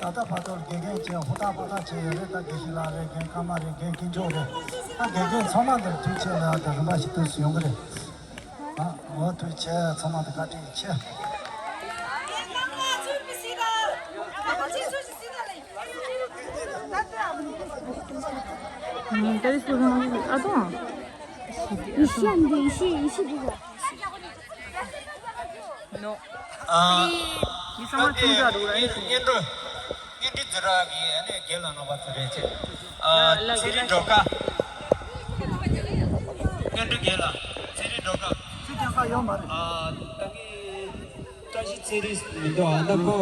ད་ལྟ་བར་དུ་དགེ་རྒན་བྱས་ཧུར་ཐག་པ་ཐག་བྱས་ཡོད་རེད། ད་དགེ་བཤེས་ལགས་རེད། རྒན་ཀརྨ་རེད། རྒན་དཀོན་མཆོག་རེད། ད་དགེ་རྒན་ཚང་མ་འདིར་ཐུགས་རྗེ་ཆེ་ལ་ད་རིམ་པ་ཞིག་ཏུ་ཡོང་གི་རེད། ཨ། འོ་ཐུགས་རྗེ་ཆེ། ཚང་མ་ལ་བཀའ་དྲིན་ཆེ། ཨ། ད་རེས་སུ་རང་ཨ་དང་། ཡེ་ཤེས་འདི་ཡེ་ཤེས་ཡེ་ཤེས་འདི་ག་ནོ། ཨ། མི་ཚང་མ་ཁྲིམས་ར་རུ་ར་ཡིན་ཞིང་། སྙན་སྒྲོན། སྙན་སྒྲོན་འཛིན་གྲྭ་གི་ཨ་ནི་རྒན་ལགས་རྣམ་པ་ཚོ་རེད་ཅེས། ཨ། ལ་ཚེ་རིང་སྒྲོལ་དཀར། སྙན་སྒྲོན་རྒན་ལགས། ཚེ་རིང་སྒྲོལ་དཀར། ཚེ་རིང་དཀར་ཡོད་མ་རེད། ཨ། ད་ངས་བཀྲ་ཤིས་ཚེ་རིང་མི་འདུག་ཨ། ད་ཁོ་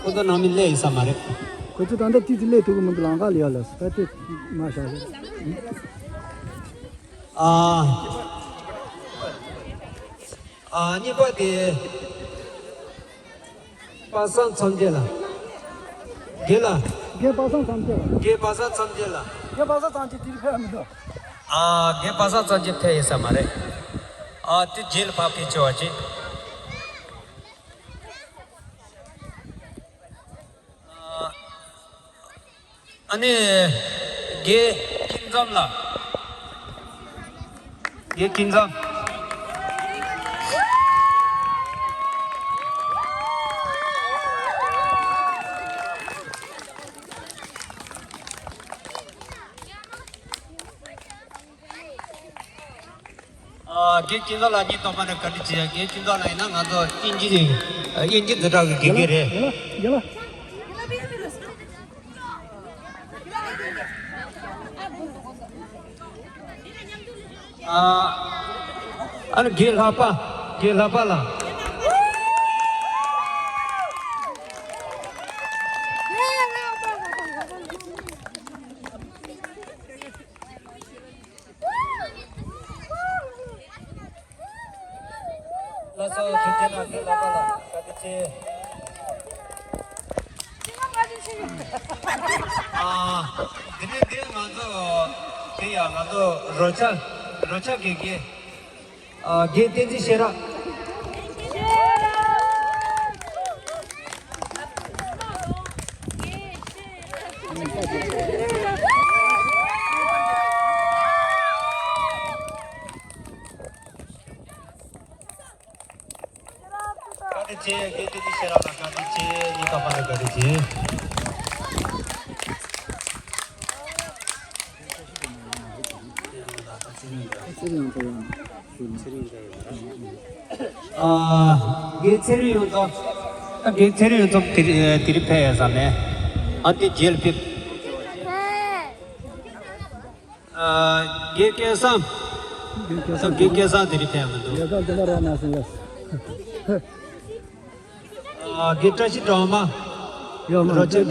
ཁོ་ད་ནང་མི་སླེབས་ཡིན་ས་མ་རེད། ཁོ་ཚོ་ད་ལྟ་ཏི་ཏི་སླེབས་ཐུབ་ཀྱི་མི་འདུག་ལམ་ཁ་ལ་ཡོད་ལ་ད་ལྟ་མ་བཞག་རེད། ཨ། ཨ། གཉིས་པ་དེ། པ་སངས་མཚམས་བཅད་ལ། དགེ་ལ། རྒན་པ་སངས་མཚམས་བཅད་ལ། རྒན་པ་སངས་མཚམས་བཅད་ལ། རྒན་པ་སངས་མཚམས་བཅད་དེ་རིང་ཕེབས་མི་འདུག་ཨ། རྒན་པ་སངས་མཚམས་བཅད་ཕེབས་ཡོད་ས་མ་རེད། ཨ། དེ་རྗེས་ལ་ཕར་ཕེབས་བྱོས་པ་ཅིག་ཨ། ཨ་ནི། རྒན་ཀུན་བཟང་ལགས། རྒན་ཀུན་བཟང་། ཨ། རྒན་ཀུན་བཟང་ལགས་སྙིང་ཐག་པ་ནས་བཀའ་དྲིན་ཆེ། རྒན་ཀུན་བཟང་ལགས་ཡིན་ན་ང་ཚོ་དབྱིན་ཇི་དབྱིན་ཇི་འཛིན་གྲྭ་གི་དགེ་རྒན་རེད། ཡ་ལ་ཡ་ལ། ཨ། ཨ་ནི་རྒན་ལྷག་པ། རྒན་ལྷག་པ་ལགས། ལགས་སོ། ཐུགས་རྗེ་གནང་། རྒན་ལྷག་པ་ལགས་བཀའ་དྲིན་ཆེ། ཨ། དེ་ནས་དེ་ང་ཚོ་དེ་ཡང་ང་ཚོ་རོལ་ཆ། རོལ་ཆ་དགེ་རྒན། ཨ། རྒན་བསྟན་འཛིན་ཤེས་རབ། བཀའ་དྲིན་ཆེ། རྒན་བསྟན་འཛིན་ཤེས་རབ་ལགས་བཀའ་དྲིན་ཆེ། སྙིང་ཐག་པ་ནས་བཀའ་དྲིན་ཆེ། ཨ། རྒན་ཚེ་རིང་ཡོངས་རྫོགས། ཨ། རྒན་ཚེ་རིང་ཡོངས་རྫོགས་དེ་རིང་དེ་རིང་ཕེབས་ཡོད་ས་མེད། ཨ། དེ་རྗེས་ལ་ཕེབས། ཨ། རྒན་སྐལ་བཟང་། རྒན་སྐལ་བཟང་དེ་རིང་ཕེབས་མི་འདུག་ཡ་ད་འདི་མ་རག་མ་སོང་ལ། ཨ། རྒན་བཀྲ་ཤིས་སྒྲོལ་མ། ཡོད་མ་རེད། རྒན་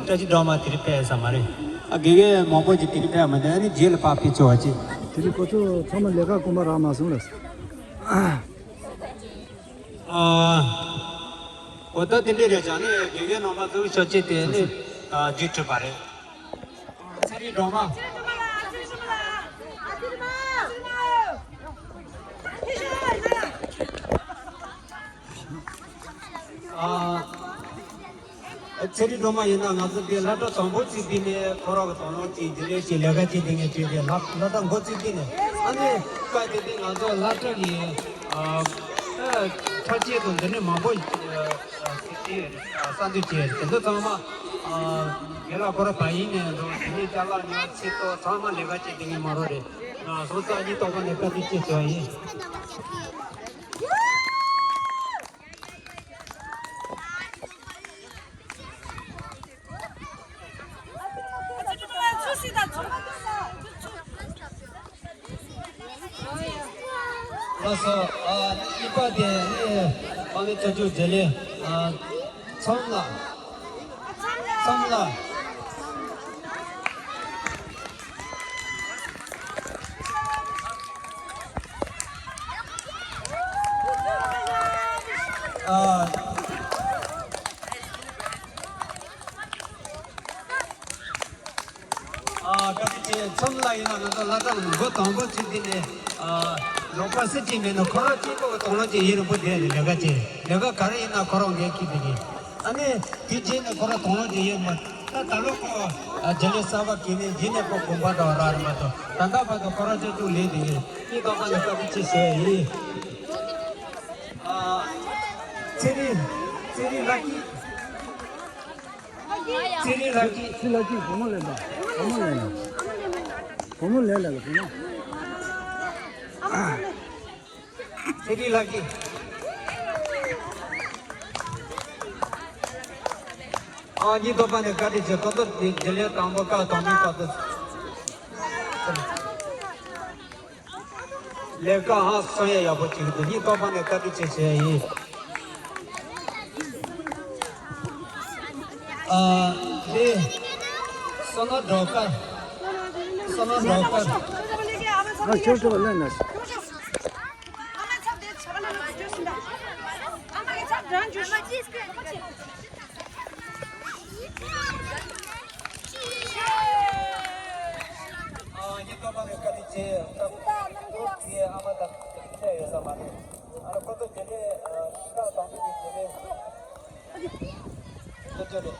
བཀྲ་ཤིས་སྒྲོལ་མ་དེ་རིང་ཕེབས་ས་མ་རེད། ཨ། དགེ་རྒན་མང་པོ་ཅིག་དེ་རིང་ཕེབས་མི་འདུག་ཨ་ནི་རྗེས་ལ་ཕར་ཕེབས་ཆོག་པ་ཅིག་དེ་རིང་ཁོ་ཚོ་ཚང་མ་ལས་ཀ་དགོངས་པ་རག་མ་སོང་ལ། ཨ། འོ་ད་དེ་འདྲས་རེད། བྱས་ནས་དགེ་རྒན་རྣམ་པ་ཚོ་ཤོག་ཅིག་དེ་ནི། ཨ། རྒྱུགས་གྲུབ་པ་རེད། ཚེ་རིང་སྒྲོལ་མ། ཨ། ཚེ་རིང་སྒྲོལ་མ་ཡིན་ན་ང་ཚོ་འདི་སློབ་གྲྭ་དང་པོ་བཙུགས་དུས་ནས་ཁོ་རང་གི་དོ་སྣང་གིས་འདི་འདྲས་ཞིག་ལས་ཀ་བྱེད་དེ་ངས་བྱས་ཏེ་སློབ་སློབ་གྲྭ་འགོ་བཙུགས་དུས་ནས། ཨ་ནི་སྐབས་དེ་དུས་ང་ཚོ་སློབ་གྲྭ་གི། ཨ། ཨ། འཕྲོ་བརླག་དང་འདི་འདྲས་མང་པོ། ཨ། བྱས། ཨ། གསར་འཛུགས་བྱས། དེ་ཚོ་ཚང་མ། ཨ། རྒན་ལགས་ཁོ་རང་བ་ཡིན་ནས་འདུག་དེ་ནས་ཅ་ལག་ཉོ་ཆེད་དུ་ཚང་མ་ལས་ཀ་བྱེད་དེ་ངས་མ་རོགས་རེད། ང་སོང་ཙང་སྙིང་ཐག་པ་ནས་བཀའ་དྲིན་ཆེ་ཞུ་བ་ཡིན། ལགས་སོ། ཨ། གཉིས་པ་དེ་ནི་དཔལ་ལྡན་བྱང་ཆུབ་རྗེས་ལས། ཨ། མཚམས་ལ། མཚམས་ལ། ཨ། ཨ། བཀའ་དྲིན་ཆེ། མཚམས་ལ་ཡིན་ན་ང་ཚོ་བླ་བྲང་མགོ་དང་པོ་ཅིག་འདི་ནས། ཨ། རོགས་པ་སུ་གཅིག་མེད་ན་ཁོ་རང་གཅིག་པོ་གི་དང་བླངས་ཀྱི་ཡིན་རིང་པོ་བསྡད་ནས་ལས་ཀ་བྱེད། ལས་ཀ་ག་རེ་ཡིན་ན་ཁོ་རང་འགན་འཁྱེར་བསྡད་ཀྱི། ཨ་ནི་དེ་རྗེས་ནས་ཁོ་རང་དང་བླངས་ཀྱི་ཡིན་མ། ད་ད་ལོ་ཁོ། ཨ། རྒྱུན་ལས་གསར་པ་གྱེས་ནས་རྗེས་ནས་ཁོ་དགོངས་པ་འདྲ་བ་རག་རེད་མ་གཏོགས། ད་ལྟ་བར་དུ་ཁོ་རང་ཅག་ཅུང་ལས་དེ་ཡིན། ངས་རྟག་པར་ནས་བཀའ་དྲིན་ཆེ་ཞུ་ཡ་ཡིན། ཨ། ཚེ་རིང་། ཚེ་རིང་ལགས་ཀྱིས། ཚེ་རིང་ལགས་ཀྱིས། ཚེ་ལགས་ཀྱིས་བུ་མོ་ལེན་པ། བུ་མོ་ལེན་པ། བུ་མོ་ལེན་ལ་བུ་མོ། ཚེ་རིང་ལགས་ཀྱིས། ཨ། ཉིན་ཐོག་པ་ནས་བཀའ་དྲིན་ཆེ། ཁོང་ཚོ་དེ་རྒྱུན་ལས་དང་པོ་སྐབས་དང་པོའི་སྐབས་སུ་ལས་ཀ་ཧང་སང་ཡ་ཡག་པོ་བྱེད་ཀྱི་འདུག་ཉིན་ཐོག་པ་ནས་བཀའ་དྲིན་ཆེ་ཞུ་ཡ་ཡིན། ཨ། དེ། བསོད་ནམས་སྒྲོལ་དཀར། བསོད་ནམས་སྒྲོལ་དཀར། ཨ། ཁྱོད་ཁྱོད་ལ་ན། ཨ། ཉིན་ཐོག་པ་ནས་བཀའ་དྲིན་ཆེ། ཁོང་གི་ཨ་མ་དང་ཁྱད་ཡོད་ས་མ་རེད། ཨ་ནི་ཁོ་ཚོ་དེ་ནས་སྐབས་དང་པོ་དེ་ནས་ལྟོ་ཅོ་རེད།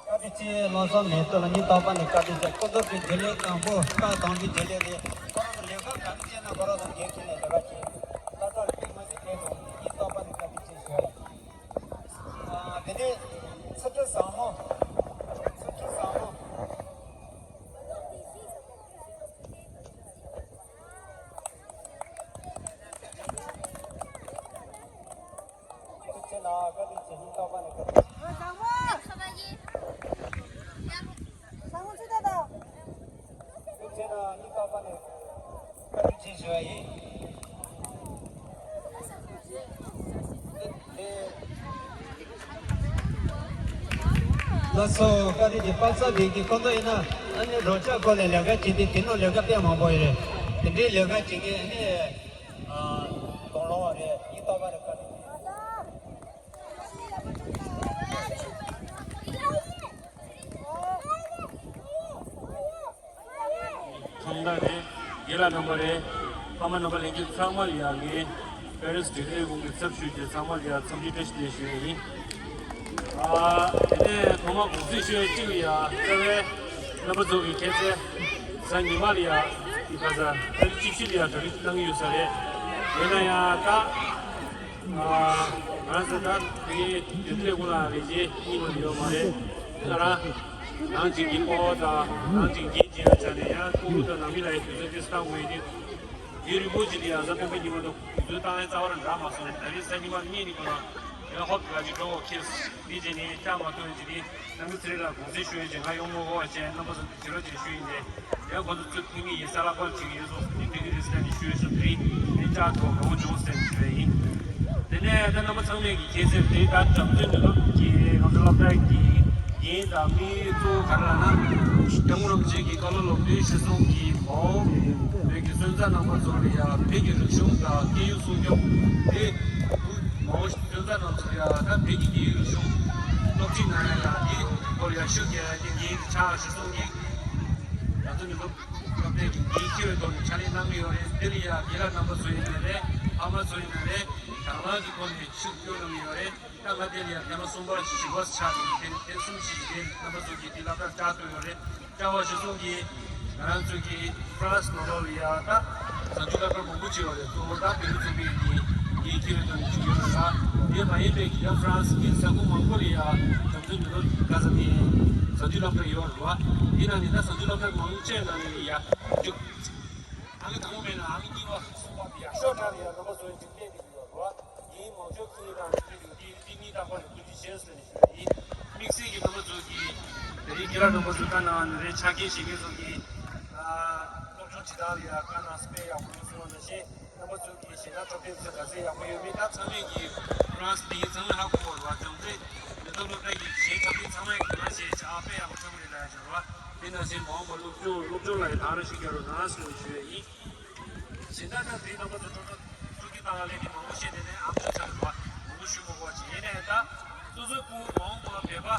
བཀའ་དྲིན་ཆེ། ལྷག་བསམ་མེད་དོ་ལ་ཉིན་རྟག་པར་ནས་བཀའ་དྲིན་ཆེ། ཁོ་ཚོ་གི་རྒྱུན་ལས་དང་པོ་སྐབས་དང་པོའི་རྒྱུན་ལས་རེད། ཁོ་རང་ལས་ཀ་ག་རེ་བྱས་ན་ཁོ་རང་ཚོ་འགན་འཁྱེར་ནས་ལས་ཀ་བྱེད། ལྷག་དཀར་ལས་མ་བྱེད་དེ་དང་ཉིན་རྟག་པར་ནས་བཀའ་དྲིན་ཆེ་ཞུ་ཡ་ཡིན། ཨ། དེ་ནས་ཚེ་བཀྲ་བཟང་མོ། ཚེ་བཀྲ་བཟང་མོ། ཁྱེད་ལ་བཀའ་དྲིན་ཆེ། ཉིན་རྟག་པར་ནས་བཀའ་དྲིན་ཆེ། ཁྱེད་ལ་ཉིན་རྟག་པར་ནས་བཀའ་དྲིན་ཆེ་ཞུ་བ་ཡིན། ལགས་སོ། བཀའ་དྲིན་ཆེ། པ་ཚ་བདེ་སྐྱིད་ཁོང་ཚོ་ཡིན་ན་ཨ་ནི་རོགས་སྐྱོར་སྐོར་ལ་ལས་ཀ་བྱེད་དུས་དེ་ནང་ལས་ཀ་དཔེ་མང་པོ་ཡོད་རེད། དེ་འདྲའི་ལས་ཀ་བྱེད་མཁན་ཨ་ནི། ཨ། དང་བླངས་པ་རེད། ཡིན་རྟག་པ་རེད། བཀའ་དྲིན་ཆེ། ཐོག་མཐའ་རེད། རྒན་ལགས་རྣམ་པ་རེད། ཕ་མ་རྣམ་པ་ལྷན་རྒྱས་ཚང་མ་ལ་ཡ་ངས་པེ་རེ་སི་འབྲེལ་ཡོད་ཁང་གི་ཚབ་ཞུས་ཏེ་ཚང་མ་ལ་ཡ་འཚམས་འདྲི་བཀྲ་ཤིས་བདེ་ལེགས་ཞུ་ཡ་ཡིན། ཨ། དེ་ནས་ཐོག་མར་དགོངས་ཚུལ་ཞུ་ཡ་གཅིག་ལ་ཡ་རྩ་བའི་རྣམ་པ་ཚོ་གི་ཁྱད་ཚད་གཟའ་ཉི་མ་ལ་ཡ་ག་ས་ཏ་རིག་བཅུ་བཞི་ལ་ཡ་གྲ་སྒྲིག་གནང་གི་ཡོད་ས་རེད། ཡིན་ན་ཡང་ད། ང་ཚོ་ད་དེ་དེ་འདྲའི་ཀུན་ལ་ལས་བྱེད་གཉིས་པ་ཡོད་མ་རེད། ང་རང་ནང་ཅིག་གི་སྤོ་བོ་དང་ནང་ཅིག་འགན་བྱེད་ཡ་ཆ་ནས་ཡང་ཁོང་ཚོ་ནང་མི་ལ་ཡང་དུས་ཚོད་ཏིས་བཏང་དགོས་ཡིན་ཏེ། དུས་རིང་པོ་ཅིག་ལ་ཡང་གཟའ་སྤེན་པ་ཉི་མ་དང་དུས་ཚོད་བཏང་ཡ་རྩ་བ་རང་འདྲ་མ་སོང་ནས། ད་རེས་གཟའ་ཉི་མ་གཉིས་ནི་ཀུན་ལ་ཡང་ཧོབ་ག་ཅིག་འགྲོ་འོ་ཁེལ་འདི་བྱས་ནས་བཅར་མ་ཐུབ་ཡ་ཅིག་རེད། རྣམ་པ་ཚོ་རེ་ལ་དགོངས་སེལ་ཞུ་ཡ་ཅིག་ང་ཡོང་མ་དགོས་པ་བྱས་རྣམ་པ་ཚོ་དེ་རོ་ཅིག་ཞུ་ཡིན་ཏེ། ཡང་ཁོང་ཚོ་ཚུར་ཕེབས་ངེས་ཡིན་ས་ལ་པར་བྱེད་ཀྱི་ཡོད་སོང་། དེ་ཕེབས་ཀྱི་རེད་ཟེར་ནས་ཞུས་སོང་། དེ་རིང་དེ་བཅར་ཐོག་དགའ་བོ་བྱུང་ཟེར་ནས་ཞུ་ཡ་ཡིན། དེ་ནས་ད་རྣམ་པ་ཚང་མས་ཀྱི་ཁྱད་ཚད་དེ་ད་འཇམ་མཛོད་ནུས་སློབ་ཀྱི་ང་ཚོ་སློབ་གྲྭ་གི་འགན་དང་དམིགས་ཡུལ་གཙོ་བོ་ག་རེ་ལབ་ན། སྐྱབས་མགོན་རིན་པོ་ཆེ་གི་བཀའ་སློབ་ལམ་སྟོན་གཞིར་བཟུང་གིས་མ་འོངས་བོད་ཀྱི་སོན་རྩ་རྣམ་པ་ཚོ་ལ་ཡང་བོད་ཀྱི་རིག་གཞུང་དང་སྐད་ཡིག་སྲུང་སྐྱོབ་དེ། མ་འོངས་སོན་རྩ་རྣམས་ཚོ་ཡང་ད་བོད་ཀྱི་སྐད་ཡིག་རིག་གཞུང་སློབ་ཁྲིད་གནང་ཡ་ཡང་དེ་སྐོར་ཡང་ཤུགས་རྒྱག་ཡ་དེ་འགན་ཆགས་གཞིར་བཟུང་གིས་ང་ཚོ་ནུས་སློབ་སློབ་གྲྭའི་གི་འགན་འཁྱེར་བའི་ཐོག་ནས་ཕྱག་ལས་གནང་གི་ཡོད་རེད། དེ་ལ་ཡང་རྒན་ལགས་རྣམ་པ་ཚོ་ཡིན་ན་རེད། ཕ་མ་ཚོ་ཡིན་ན་རེད། དང་བླངས་ཀྱི་ཐོག་ནས་ཤུགས་སྐྱོན་གནང་གི་ཡོད་རེད། ད་ང་དེ་ལ་ཡང་ཐེངས་མ་གསུམ་པ་བཞི་པ་ཆགས་ཀྱི་རེད། ཐེངས་གསུམ་བཞི་རེད། རྣམ་པ་ཚོ་གིས་དེ་སློབ་གྲྭར་བཅར་ཐུབ་ཡོད་རེད། བཅར་བ་གཞིར་བཟུང་གིས་ང་རང་ཚོ་གིས་ཧྥ་རན་སི་ནང་ལོགས་ལ་ཡང་ད་གཟའ་མཇུག་སློབ་གྲྭ་མང་པོ་ཅིག་ཡོད་རེད། གཙོ་བོ་ད་བོད་མི་ཚོགས་པའི་གི་འགན་འཁྱེར་བའི་ཐོག་ནས་བྱུང་ཡོད་རེད་ལ། དེ་མ་ཡིན་པའི་གི་ཡང་ཧྥ་རན་སི་གི་ས་ཁུལ་མང་པོ་ལ་ཡང་འཇམ་མཛོད་ནུས་སློབ་ག་ས་ནས་གཟའ་མཇུག་སློབ་གྲྭ་ཡོད་རེད་བ། དེ་ནང་ནས་ད་གཟའ་མཇུག་སློབ་གྲྭ་མང་ཆེ་ནང་ནས་ཡང་ཨང་ཀི་དང་པོ་མེད་ན་ཨང་ཀི་གཉིས་པ་གསུམ་པ་དེ་ཡང་ཤོག་གྲངས་ལ་ཡང་རྣམ་པ་ཚོའི་འཇུག་འདེད་དེ་ཡོད་རེད་བ། ཡིན་མང་ཤོས་ཁྱེད་རང་ཚོའི་ཡོད་དེ་དེ་གཉིས་རྟག་པར་ལ་ཐུགས་རྗེ་ཆེ་ཟེར་ནས་ཞུ་ཡ་ཡིན། རྒན་ལགས་རྣམ་པ་ཚོས་བཀའ་གནང་ནས་རེད། ཆ་རྐྱེན་བཞེས་མཁན་ཚོ་གིས་སློབ་སྦྱོང་བྱེད་སྟངས་ལ་ཡང་བཀའ་གནང་སྤེལ་ཡག་པོ་ཡོད་གསུངས་པ་ནང་བཞིན། རྣམ་པ་ཚོ་གིས་གཞན་དག་འགྲོ་ཕན་ཚོ་ག་ཚད་ཡག་པོ་ཡོད་མེད་ད་ཚང་མས་ཀྱིས་ཁོ་རང་ཚོ་དེ་ཚང་མས་ཧ་གོ་བ་རེད་བ། སྦྱོང་ཚན་མེ་ཏོག་སློབ་གྲྭ་གི་གཞན་ཆ་རྐྱེན་ཚང་མས་ག་ནང་བཞིན་བྱ་དཔེ་ཡག་པོ་ཆགས་པ་རེད་ལ་ཡ་བྱ་བ། དེ་ནང་བཞིན་མ་འོངས་པ་སློབ་སྦྱོང་སློབ་སྦྱོང་ལ་ཡང་དང་ར་ཞིག་རྒྱག་རོགས་གནང་ཟེར་ཞུ་ཡ་ཡིན། གཞན་དག་ད་དེའི་རྣམ་པ་ཚོ་སྤྲོ་སྤྲོ་སྤྲོ་སྐྱིད་བཏང་བ་ལས་ཀྱི་མང་པོ་བཤད་དེ་ནས་ཨམ་ཅོག་ཚར་རེད་བ། མང་པོ་ཞུ་མ་དགོས་པ་ཅིག་ཡིན་ནའི་ད་སོ་སོའི་ཕྲུ་གུ་མ་འོངས་པ་བོད་པ་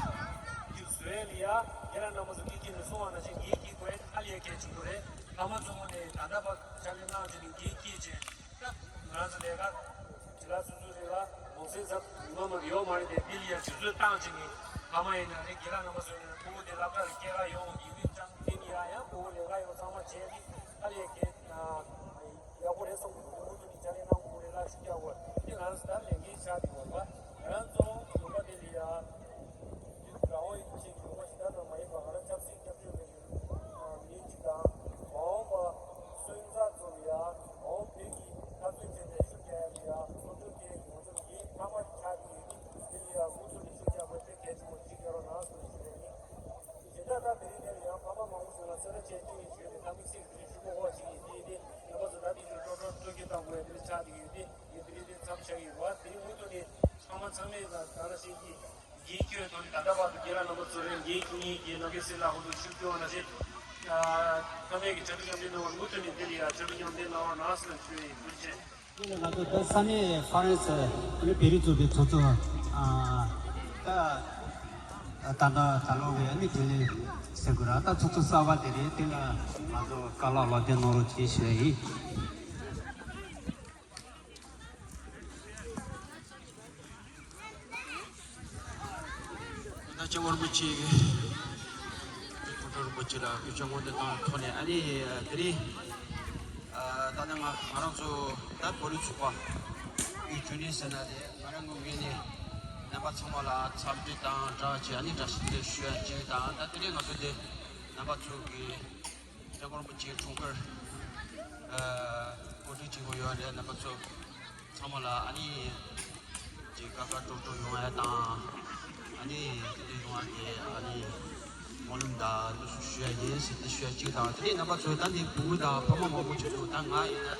ཡུལ་བཟོ་ཡ་ལ་ཡ་ཁྱེད་རང་རྣམ་པ་ཚོ་སྐྱིད་སྐྱིད་ནས་གསུང་བ་ནང་བཞིན་འགན་འཁྱེར་དགོས་ཡ་ཧ་ལས་ཡ་གལ་ཆེན་པོ་རེད། ཕ་མ་ཚོ་ངོས་ནས་ད་ལྟ་བར་ཕྱག་ལས་གནང་བྱས་ནས་འགན་འཁྱེར་བྱས་ད་ང་རང་ཚོ་ལས་ཀ་བྱེད་ལ་སོ་སོ་རེད་ལ་མོ་སེམས་འཚབ་ངོ་མ་ཡོད་མ་རེད་དེ་འདི་ལ་ཡ་དུས་ཚོད་བཏང་བྱས་ནས་ཕ་མ་ཡིན་ན་རེད་རྒན་ལགས་རྣམ་པ་ཚོ་ཡིན་ན་ཕྲུ་གུ་དེ་སློབ་གྲྭ་ལ་སྐྱེལ་ག་ཡོང་ཡིན་མིན་ཙང་དེ་ནི་ཡ་ཡང་ཕྲུ་གུ་ལས་ཀ་ཡོང་ཚང་མ་བྱས་ཏེ་ཧ་ལས་ཡག་པོ་རེད་བསམ་གྱི་འདུག་མུ་མཐུད་ནས་ཕྱག་ལས་གནང་དགོས་རེད་ལ་ཞུ་རྒྱག་དགོས་དེ་ང་རང་ཚོ་ད་ལས་འགན་ཆགས་ཀྱི་ཡོད་པ་ང་རང་ཚོ་ལུང་པ་དེ་ལ་ཡ་རང་དབང་ཡོད་ཅིག་ལུང་པ་ཞིག་ད་ལྟ་མ་ཡིན་པ་ང་རང་ཆབ་སྲིད་སྐྱབས་བཅོལ་བའི་མི་གཅིག་དང་མ་འོངས་པ་སོན་རྩ་ཚོ་ལ་ཡ་མ་འོངས་བོད་ཀྱི་འཐབ་རྩོད་བྱས་ནས་ཤུགས་རྒྱག་ཡ་ལ་ཡ་སློབ་སྦྱོང་སྤྲད་ཡོང་ཚུལ་གྱི་ཕ་མ་ཆགས་ཀྱི་ཡོད་ནི་དེ་ལ་ཡ་མུ་མཐུད་ནས་ཤུགས་རྒྱག་དགོས་དེ་གལ་ཆེན་པོ་ཅིག་ཡོད་རོགས་གནང་ཟེར་ཞུ་རྒྱུ་ཡིན། དེ་ལྟར་ད་དེ་རིང་འདིར་ཡང་ཕ་མ་མང་པོ་ཞིག་ལ་སེ་ར་བྱས་ཏེ་ཞུས་ཏེ་ད་དམིགས་བསལ་དེ་ཞུ་མི་དགོས་ཞིག་ཡིན་དེ་དེ་རྣམ་པ་ཚོ་ད་དེ་ཞུ་ཀྲོག་ཀྲོག་སྤྲོ་སྐྱིད་བཏང་དགོས་ཡ་དེ་ཆགས་ཀྱི་ཡོད་དེ་ངས་དེ་རིང་དེ་མཚམས་བཞག་གི་ཡོད་པ་དེ་རིང་མུ་མཐུད་ནས་ཚང་མ་ཚང་མས་ད་ད་ལ་ཞིག་གིས་འགན་ཁྱོད་ཐོག་ནས་ད་ལྟ་བར་དུ་རྒན་ལགས་རྣམ་པ་ཚོ་རེད་འགན་ཁྱོད་གཉིས་ཀྱིས་ནམ་རྒྱུན་སེམས་ལ་ཧུར་ཐག་ཤུགས་སྐྱོན་ན་ཞེས་ཚང་མས་ཀྱི་ཕྱག་ལས་མཉམ་འདེགས་གནང་བར་མུ་མཐུད་ནས་དེ་ལ་ཡང་ཕྱག་ལས་མཉམ་འདེགས་གནང་བར་གནང་ཟེར་ཞུ་ཡི་ཐུགས་རྗེ་ཆེ། ང་ཚོ་ད་ས་གནས་ཧྥ་རན་སི་ནི་བེ་རི་ཚོ་གི་ཚོགས་གཙོ་ད་ད་ད་ད་ལོ་བའི་ཨ་ནི་དེ་ལས་ཟེར་དགོས་ར་ད་ཚོགས་གཙོ་གསར་པ་དེ་རེད། དེ་ལ་ང་ཚོ་བཀའ་སློབ་སློབ་སྟོན་གནང་རོགས་གྱིས་ཞུ་ཡ་ཡིན། ད་སྐྱབས་མགོན་རིན་པོ་ཆེ་གི་སྐུ་ཕྲེང་རིན་པོ་ཆེ་ལ་སྐུ་ཕྱག་སྔོན་དུ་བཏང་ཐོག་ནས་ཨ་ནི་དེ་རིང་ད་ནི་ང་ང་རང་ཚོ་ད་བོད་རིགས་ཚོགས་པ་གི་རྒྱུན་ལས་ཟེར་ན་དེ་ང་རང་ངོས་ནས་རྣམ་པ་ཚང་མ་ལ་འཚམས་འདྲི་དང་སྦྲགས་བྱས་ཨ་ནི་བཀྲ་ཤིས་བདེ་ལེགས་ཞུ་ཡ་གཅིག་དང་ད་དེ་རིང་ང་ཚོ་དེ་རྣམ་པ་ཚོ་གི་སྐྱབས་མགོན་རིན་པོ་ཆེའི་འཁྲུངས་སྐར་ཨ་གོ་སྒྲིག་བྱེད་དགོས་ཡོད་རེད། རྣམ་པ་ཚོ་ཚང་མ་ལ་ཨ་ནི་ཅིག་དགའ་དགའ་སྤྲོ་སྤྲོ་ཡོང་ཡ་དང་ཨ་ནི་དེ་འདྲ་ཡོང་བ་དེ་ཨ་ནི་སྨོན་ལམ་དང་དུ་སུ་ཞུ་ཡ་ཡིན་ཟེར་ཏེ་ཞུ་ཡ་གཅིག་དང་དེ་ནས་རྣམ་པ་ཚོས་ད་འདི་བུ་དང་ཕ་མ་མང་པོ་བྱེད་འདུག་ད་ང་ཡིན་ན་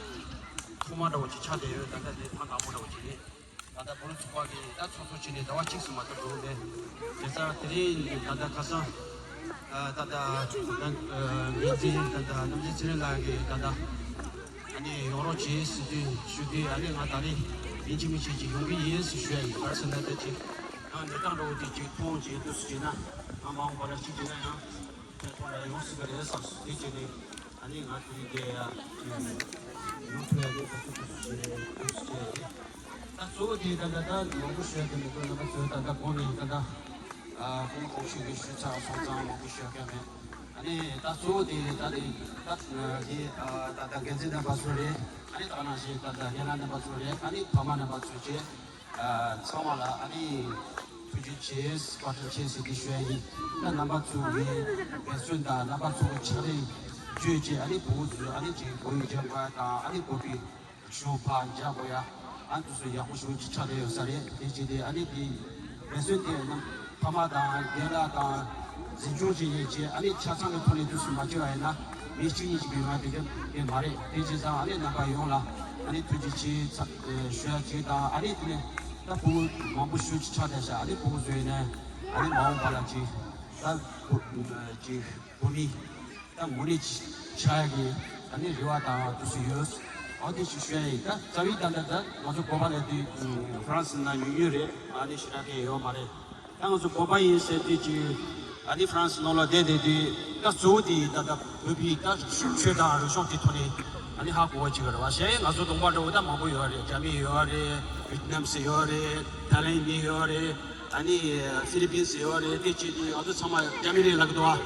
ཐོག་མ་འདྲ་བོ་ཅིག་ཆགས་བསྡད་ཡོད། ད་ལྟ་འདི་ཐེངས་དང་པོ་འདྲ་བོ་ཅིག་རེད། ད་ལྟ་བོད་རིགས་ཚོགས་པ་གིས་ད་ཚོགས་གཙོ་བྱས་ནས་ཟླ་བ་གཅིག་ཙམ་མ་གཏོགས་འགྲོ་གི་མེད། དེ་ཚར་དེ་རིང་ད་ལྟ་ཁ་སང་ད་ལྟ་འགན་འཛིན་ད་ལྟ་རྣམ་རྒྱལ་ཚེ་རིང་ལགས་ཀྱིས་ད་ལྟ་ཨ་ནི་ཡོང་རོགས་བྱེད་ཟེར་དུས་ཞུ་དུས་ཨ་ནི་ང་ད་རེས་ཡིན་གཅིག་མིན་གཅིག་ཅིག་ཡོང་གི་ཡིན་ཟེར་ཞུ་ཡ་ཡིན། ག་རེ་ཟེར་ན་ད་ཅིག་ང་འདི་དང་འདྲ་བོ་དེ་ཅིག་མཐོང་ཅིག་འདུག་ཟེར་བྱས་ན་ང་མ་འོངས་པ་ལ་གཅིག་བྱས་ན་ཡང་དེ་ཐོག་ལ་ཡོང་སྲིད་པ་རེད་བསམ་སོང་། དེ་བྱས་ནས། ཨ་ནི་ང་དེ་རིང་འདིར་ཡོང་ཐུབ་ཡ་དེ་ད་ཚོད་དུ་ཞེས་དུས་སུ་བྱས་ཏེ། ད་གཙོ་བོ་དེ་ད་ད་ད་མང་པོ་ཞུ་ཡ་དེ་མི་དགོས། རྣམ་པ་ཚོས་ད་ད་གོང་ནས་ད་ད་ཨ་ཁོང་ཁོང་ཞུ་གི་ཞུ་ཚར་སོང་ཙང་མང་པོ་ཞུ་ཡ་གང་མེད། ཨ་ནི་ད་གཙོ་བོ་དེ་ད་དེ་ད་དེ་ཨ་ད་ད་འགན་འཛིན་རྣམ་པ་ཚོ་རེད། ཨ་ནི་ད་ག་ནང་བཞིན་ད་ད་རྒན་ལགས་རྣམ་པ་ཚོ་རེད། ཨ་ནི་ཕ་མ་རྣམ་པ་ཚོ་བཅས། ཚང་མ་ལ་ཨ་ནི་ཐུགས་རྗེ་ཆེ། བཀའ་དྲིན་ཆེ་ཟེར་གྱི་ཞུ་ཡ་ཡིན། ད་རྣམ་པ་ཚོ་གི་འབད་བརྩོན་དང་རྣམ་པ་ཚོ་གི་ཕྱག་ལས་བརྒྱུད་བྱས་ཨ་ནི་བོད་ཚོས་ཨ་ནི་ཅིག་བོད་ཡིག་སྦྱང་དགོས་ཡ་དང་ཨ་ནི་བོད་པའི་གཞུང་ཕར་འཇགས་དགོས་ཡ་ཨ་ནི་དེ་ཚོ་ཡག་པོ་ཞེ་པོ་ཅིག་ཆགས་བསྡད་ཡོད་ས་རེད། དེ་བྱས་ཏེ་ཨ་ནི་དེ་འབད་བརྩོན་དེ་རྣམ་ཕ་མ་དང་རྒན་ལགས་དང་འཛིན་སྐྱོང་བྱེད་མཁན་བཅས་ཨ་ནི་ཆ་ཚང་གི་ཐོག་ནས་དུས་སུ་མ་བྱས་པ་ཡིན་ན་མི་གཅིག་གཉིས་ཀྱིས་ཡོང་ཡ་དེ་ག་དེ་མ་རེད། དེ་བྱས་ཙང་ཨ་ནི་རྣམ་པ་ཡོངས་ལ་ཨ་ནི་ཐུགས་རྗེ་ཆེ་ཚ་ཞུ་ཡ་གཅིག་དང་ཨ་ནི་དེ་ནས་ད་ཕྲུ་གུ་མང་པོ་ཞེ་ཅིག་ཆགས་བསྡད་ཤག་ཨ་ནི་ཕྲུ་གུ་ཚོ་ཡིན་ནའི་ཨ་ནི་མ་འོངས་པ་ལ་ཅིག་ད་ཅིག་བོད་མི་ད་ངོ་ནས་ཆགས་ཡ་གི་ཨ་ནི་རེ་བ་དང་དུས་སུ་ཡོད། འོ་དེ་ཅིག་ཞུ་ཡ་ཡིན། ད་རྩ་བའི་ད་ད་ད་ང་ཚོ་བོད་པ་ལ་དེ་ཧྥ་རན་སི་ནང་ཉུང་ཉུང་རེད། ཨ་ནི་ཞེ་དྲག་གི་ཡོད་མ་རེད། ད་ང་ཚོ་བོད་པ་ཡིན་ཟེར་དུས་ཀྱི་ཨ་ནི་ཧྥ་རན་སི་ནང་ལ་བསྡད་བསྡད་དུས་ད་གཙོ་བོ་དེ་ད་ལྟ་བོད་པའི་ད་ཆོས་དང་རིག་གཞུང་དེ་ཐོག་ནས་ཨ་ནི་ཧ་གོ་བ་ཅིག་རེད་བ། གཞན་ང་ཚོ་གདོང་པ་འདྲ་བོ་ད་མང་པོ་ཡོད་རེད། རྒྱ་མི་ཡོད་རེད། ཝི་ཏི་ནམ་སི་ཡོད་རེད། ཐའི་ལེན་ཌི་མི་ཡོད་རེད། ཨ་ནི་ཧྥི་ལི་པིན་སི་ཡོད་རེད། དེ་བྱས་དུས་ང་ཚོ་ཚང་མ་རྒྱ་མི་རེད་ལབ་ཀྱི་འདུག་བ།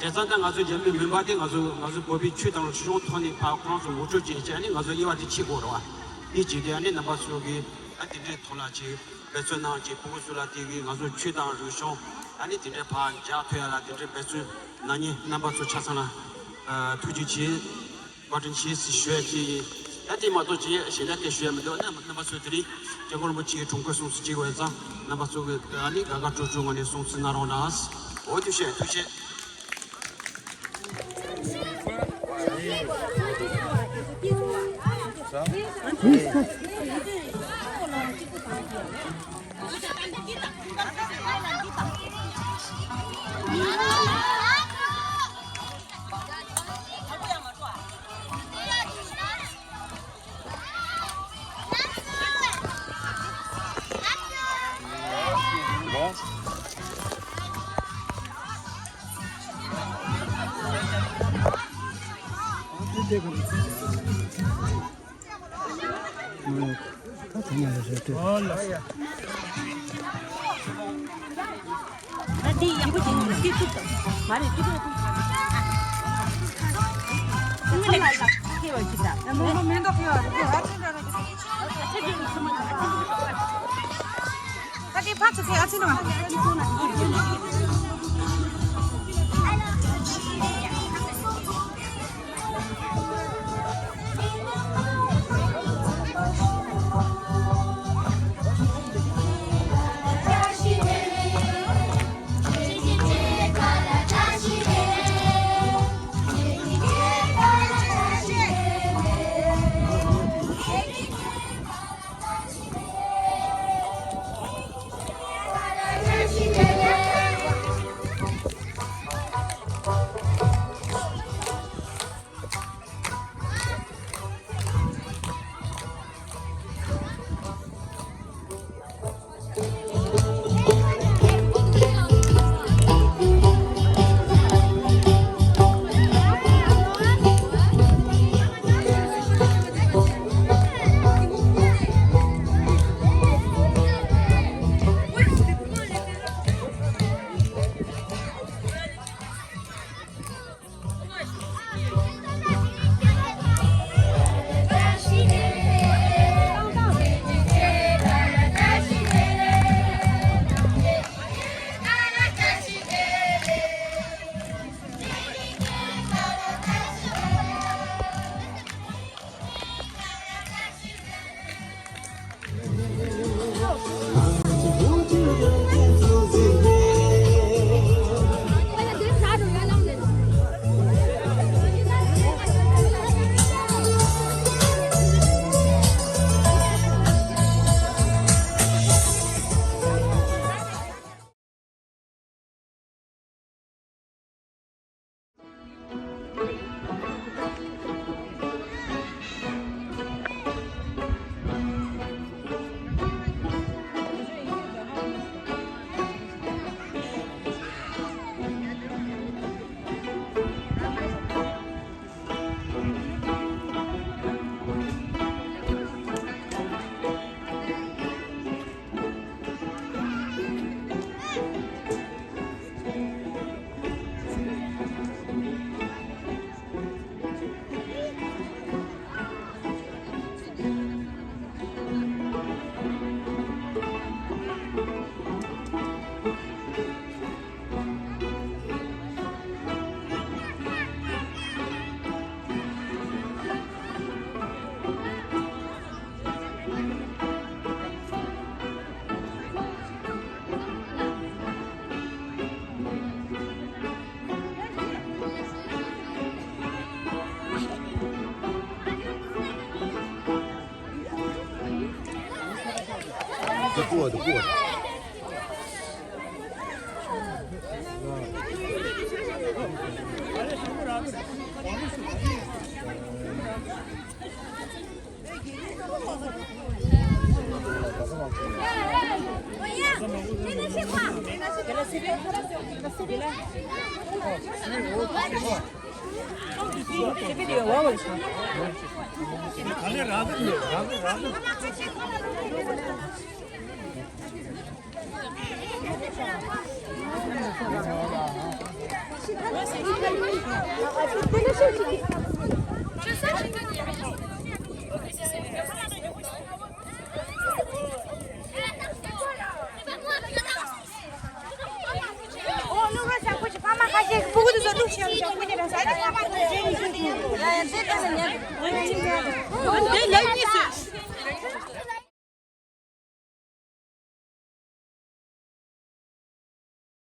བྱས་ཙང་ད་ང་ཚོ་རྒྱ་མི་མིན་པ་དེ་ང་ཚོ་ང་ཚོ་བོད་པའི་ཆོས་དང་རིག་གཞུང་ཐོག་ནས་ཕར་ཁོ་རང་ཚོ་ངོ་སྤྲོད་བྱས་བྱས་ཨ་ནི་ང་ཚོ་དབྱེ་བ་དེ་ཕྱེ་དགོས་རེད་བ། དེ་བྱས་དུས་ཨ་ནི་རྣམ་པ་ཚོ་གིས་ཨ་དེ་འདྲའི་ཐོག་ལ་ཅིག་འབད་བརྩོན་གནང་ཅིག་ཕྲུ་གུ་ཚོ་ལ་དེ་གི་ང་ཚོ་ཆོས་དང་རིག་གཞུང་ཨ་ནི་དེ་འདྲའི་ཕར་འཇགས་ཐུབ་ཡ་ལ་དེ་འདྲའི་འབད་བརྩོན་གནང་མཁན་རྣམ་པ་ཚོ་ཆ་ཚང་ལ་ཨ་ཐུགས་རྗེ་ཆེ། བཀའ་དྲིན་ཆེ་ཟེར་ཞུ་ཡ་ཅིག་ཡིན། ད་དེ་མ་གཏོགས་ཅིག་གཞན་དག་སྐད་ཞུ་ཡ་མི་འདུག་ཨ་ནི་རྣམ་པ་ཚོས་དེ་རིང་སྐྱབས་མགོན་རིན་པོ་ཆེའི་འཁྲུངས་སྐར་སྲུང་བརྩི་བྱེད་དགོས་ཙང་རྣམ་པ་ཚོ་གི་ཨ་ནི་དགའ་དགའ་སྤྲོ་སྤྲོའི་ངང་ནས་སྲུང་བརྩི་གནང་རོགས་གནང་། འོ་ཐུགས་རྗེ་ཆེ། ཐུགས་རྗེ་ཆེ།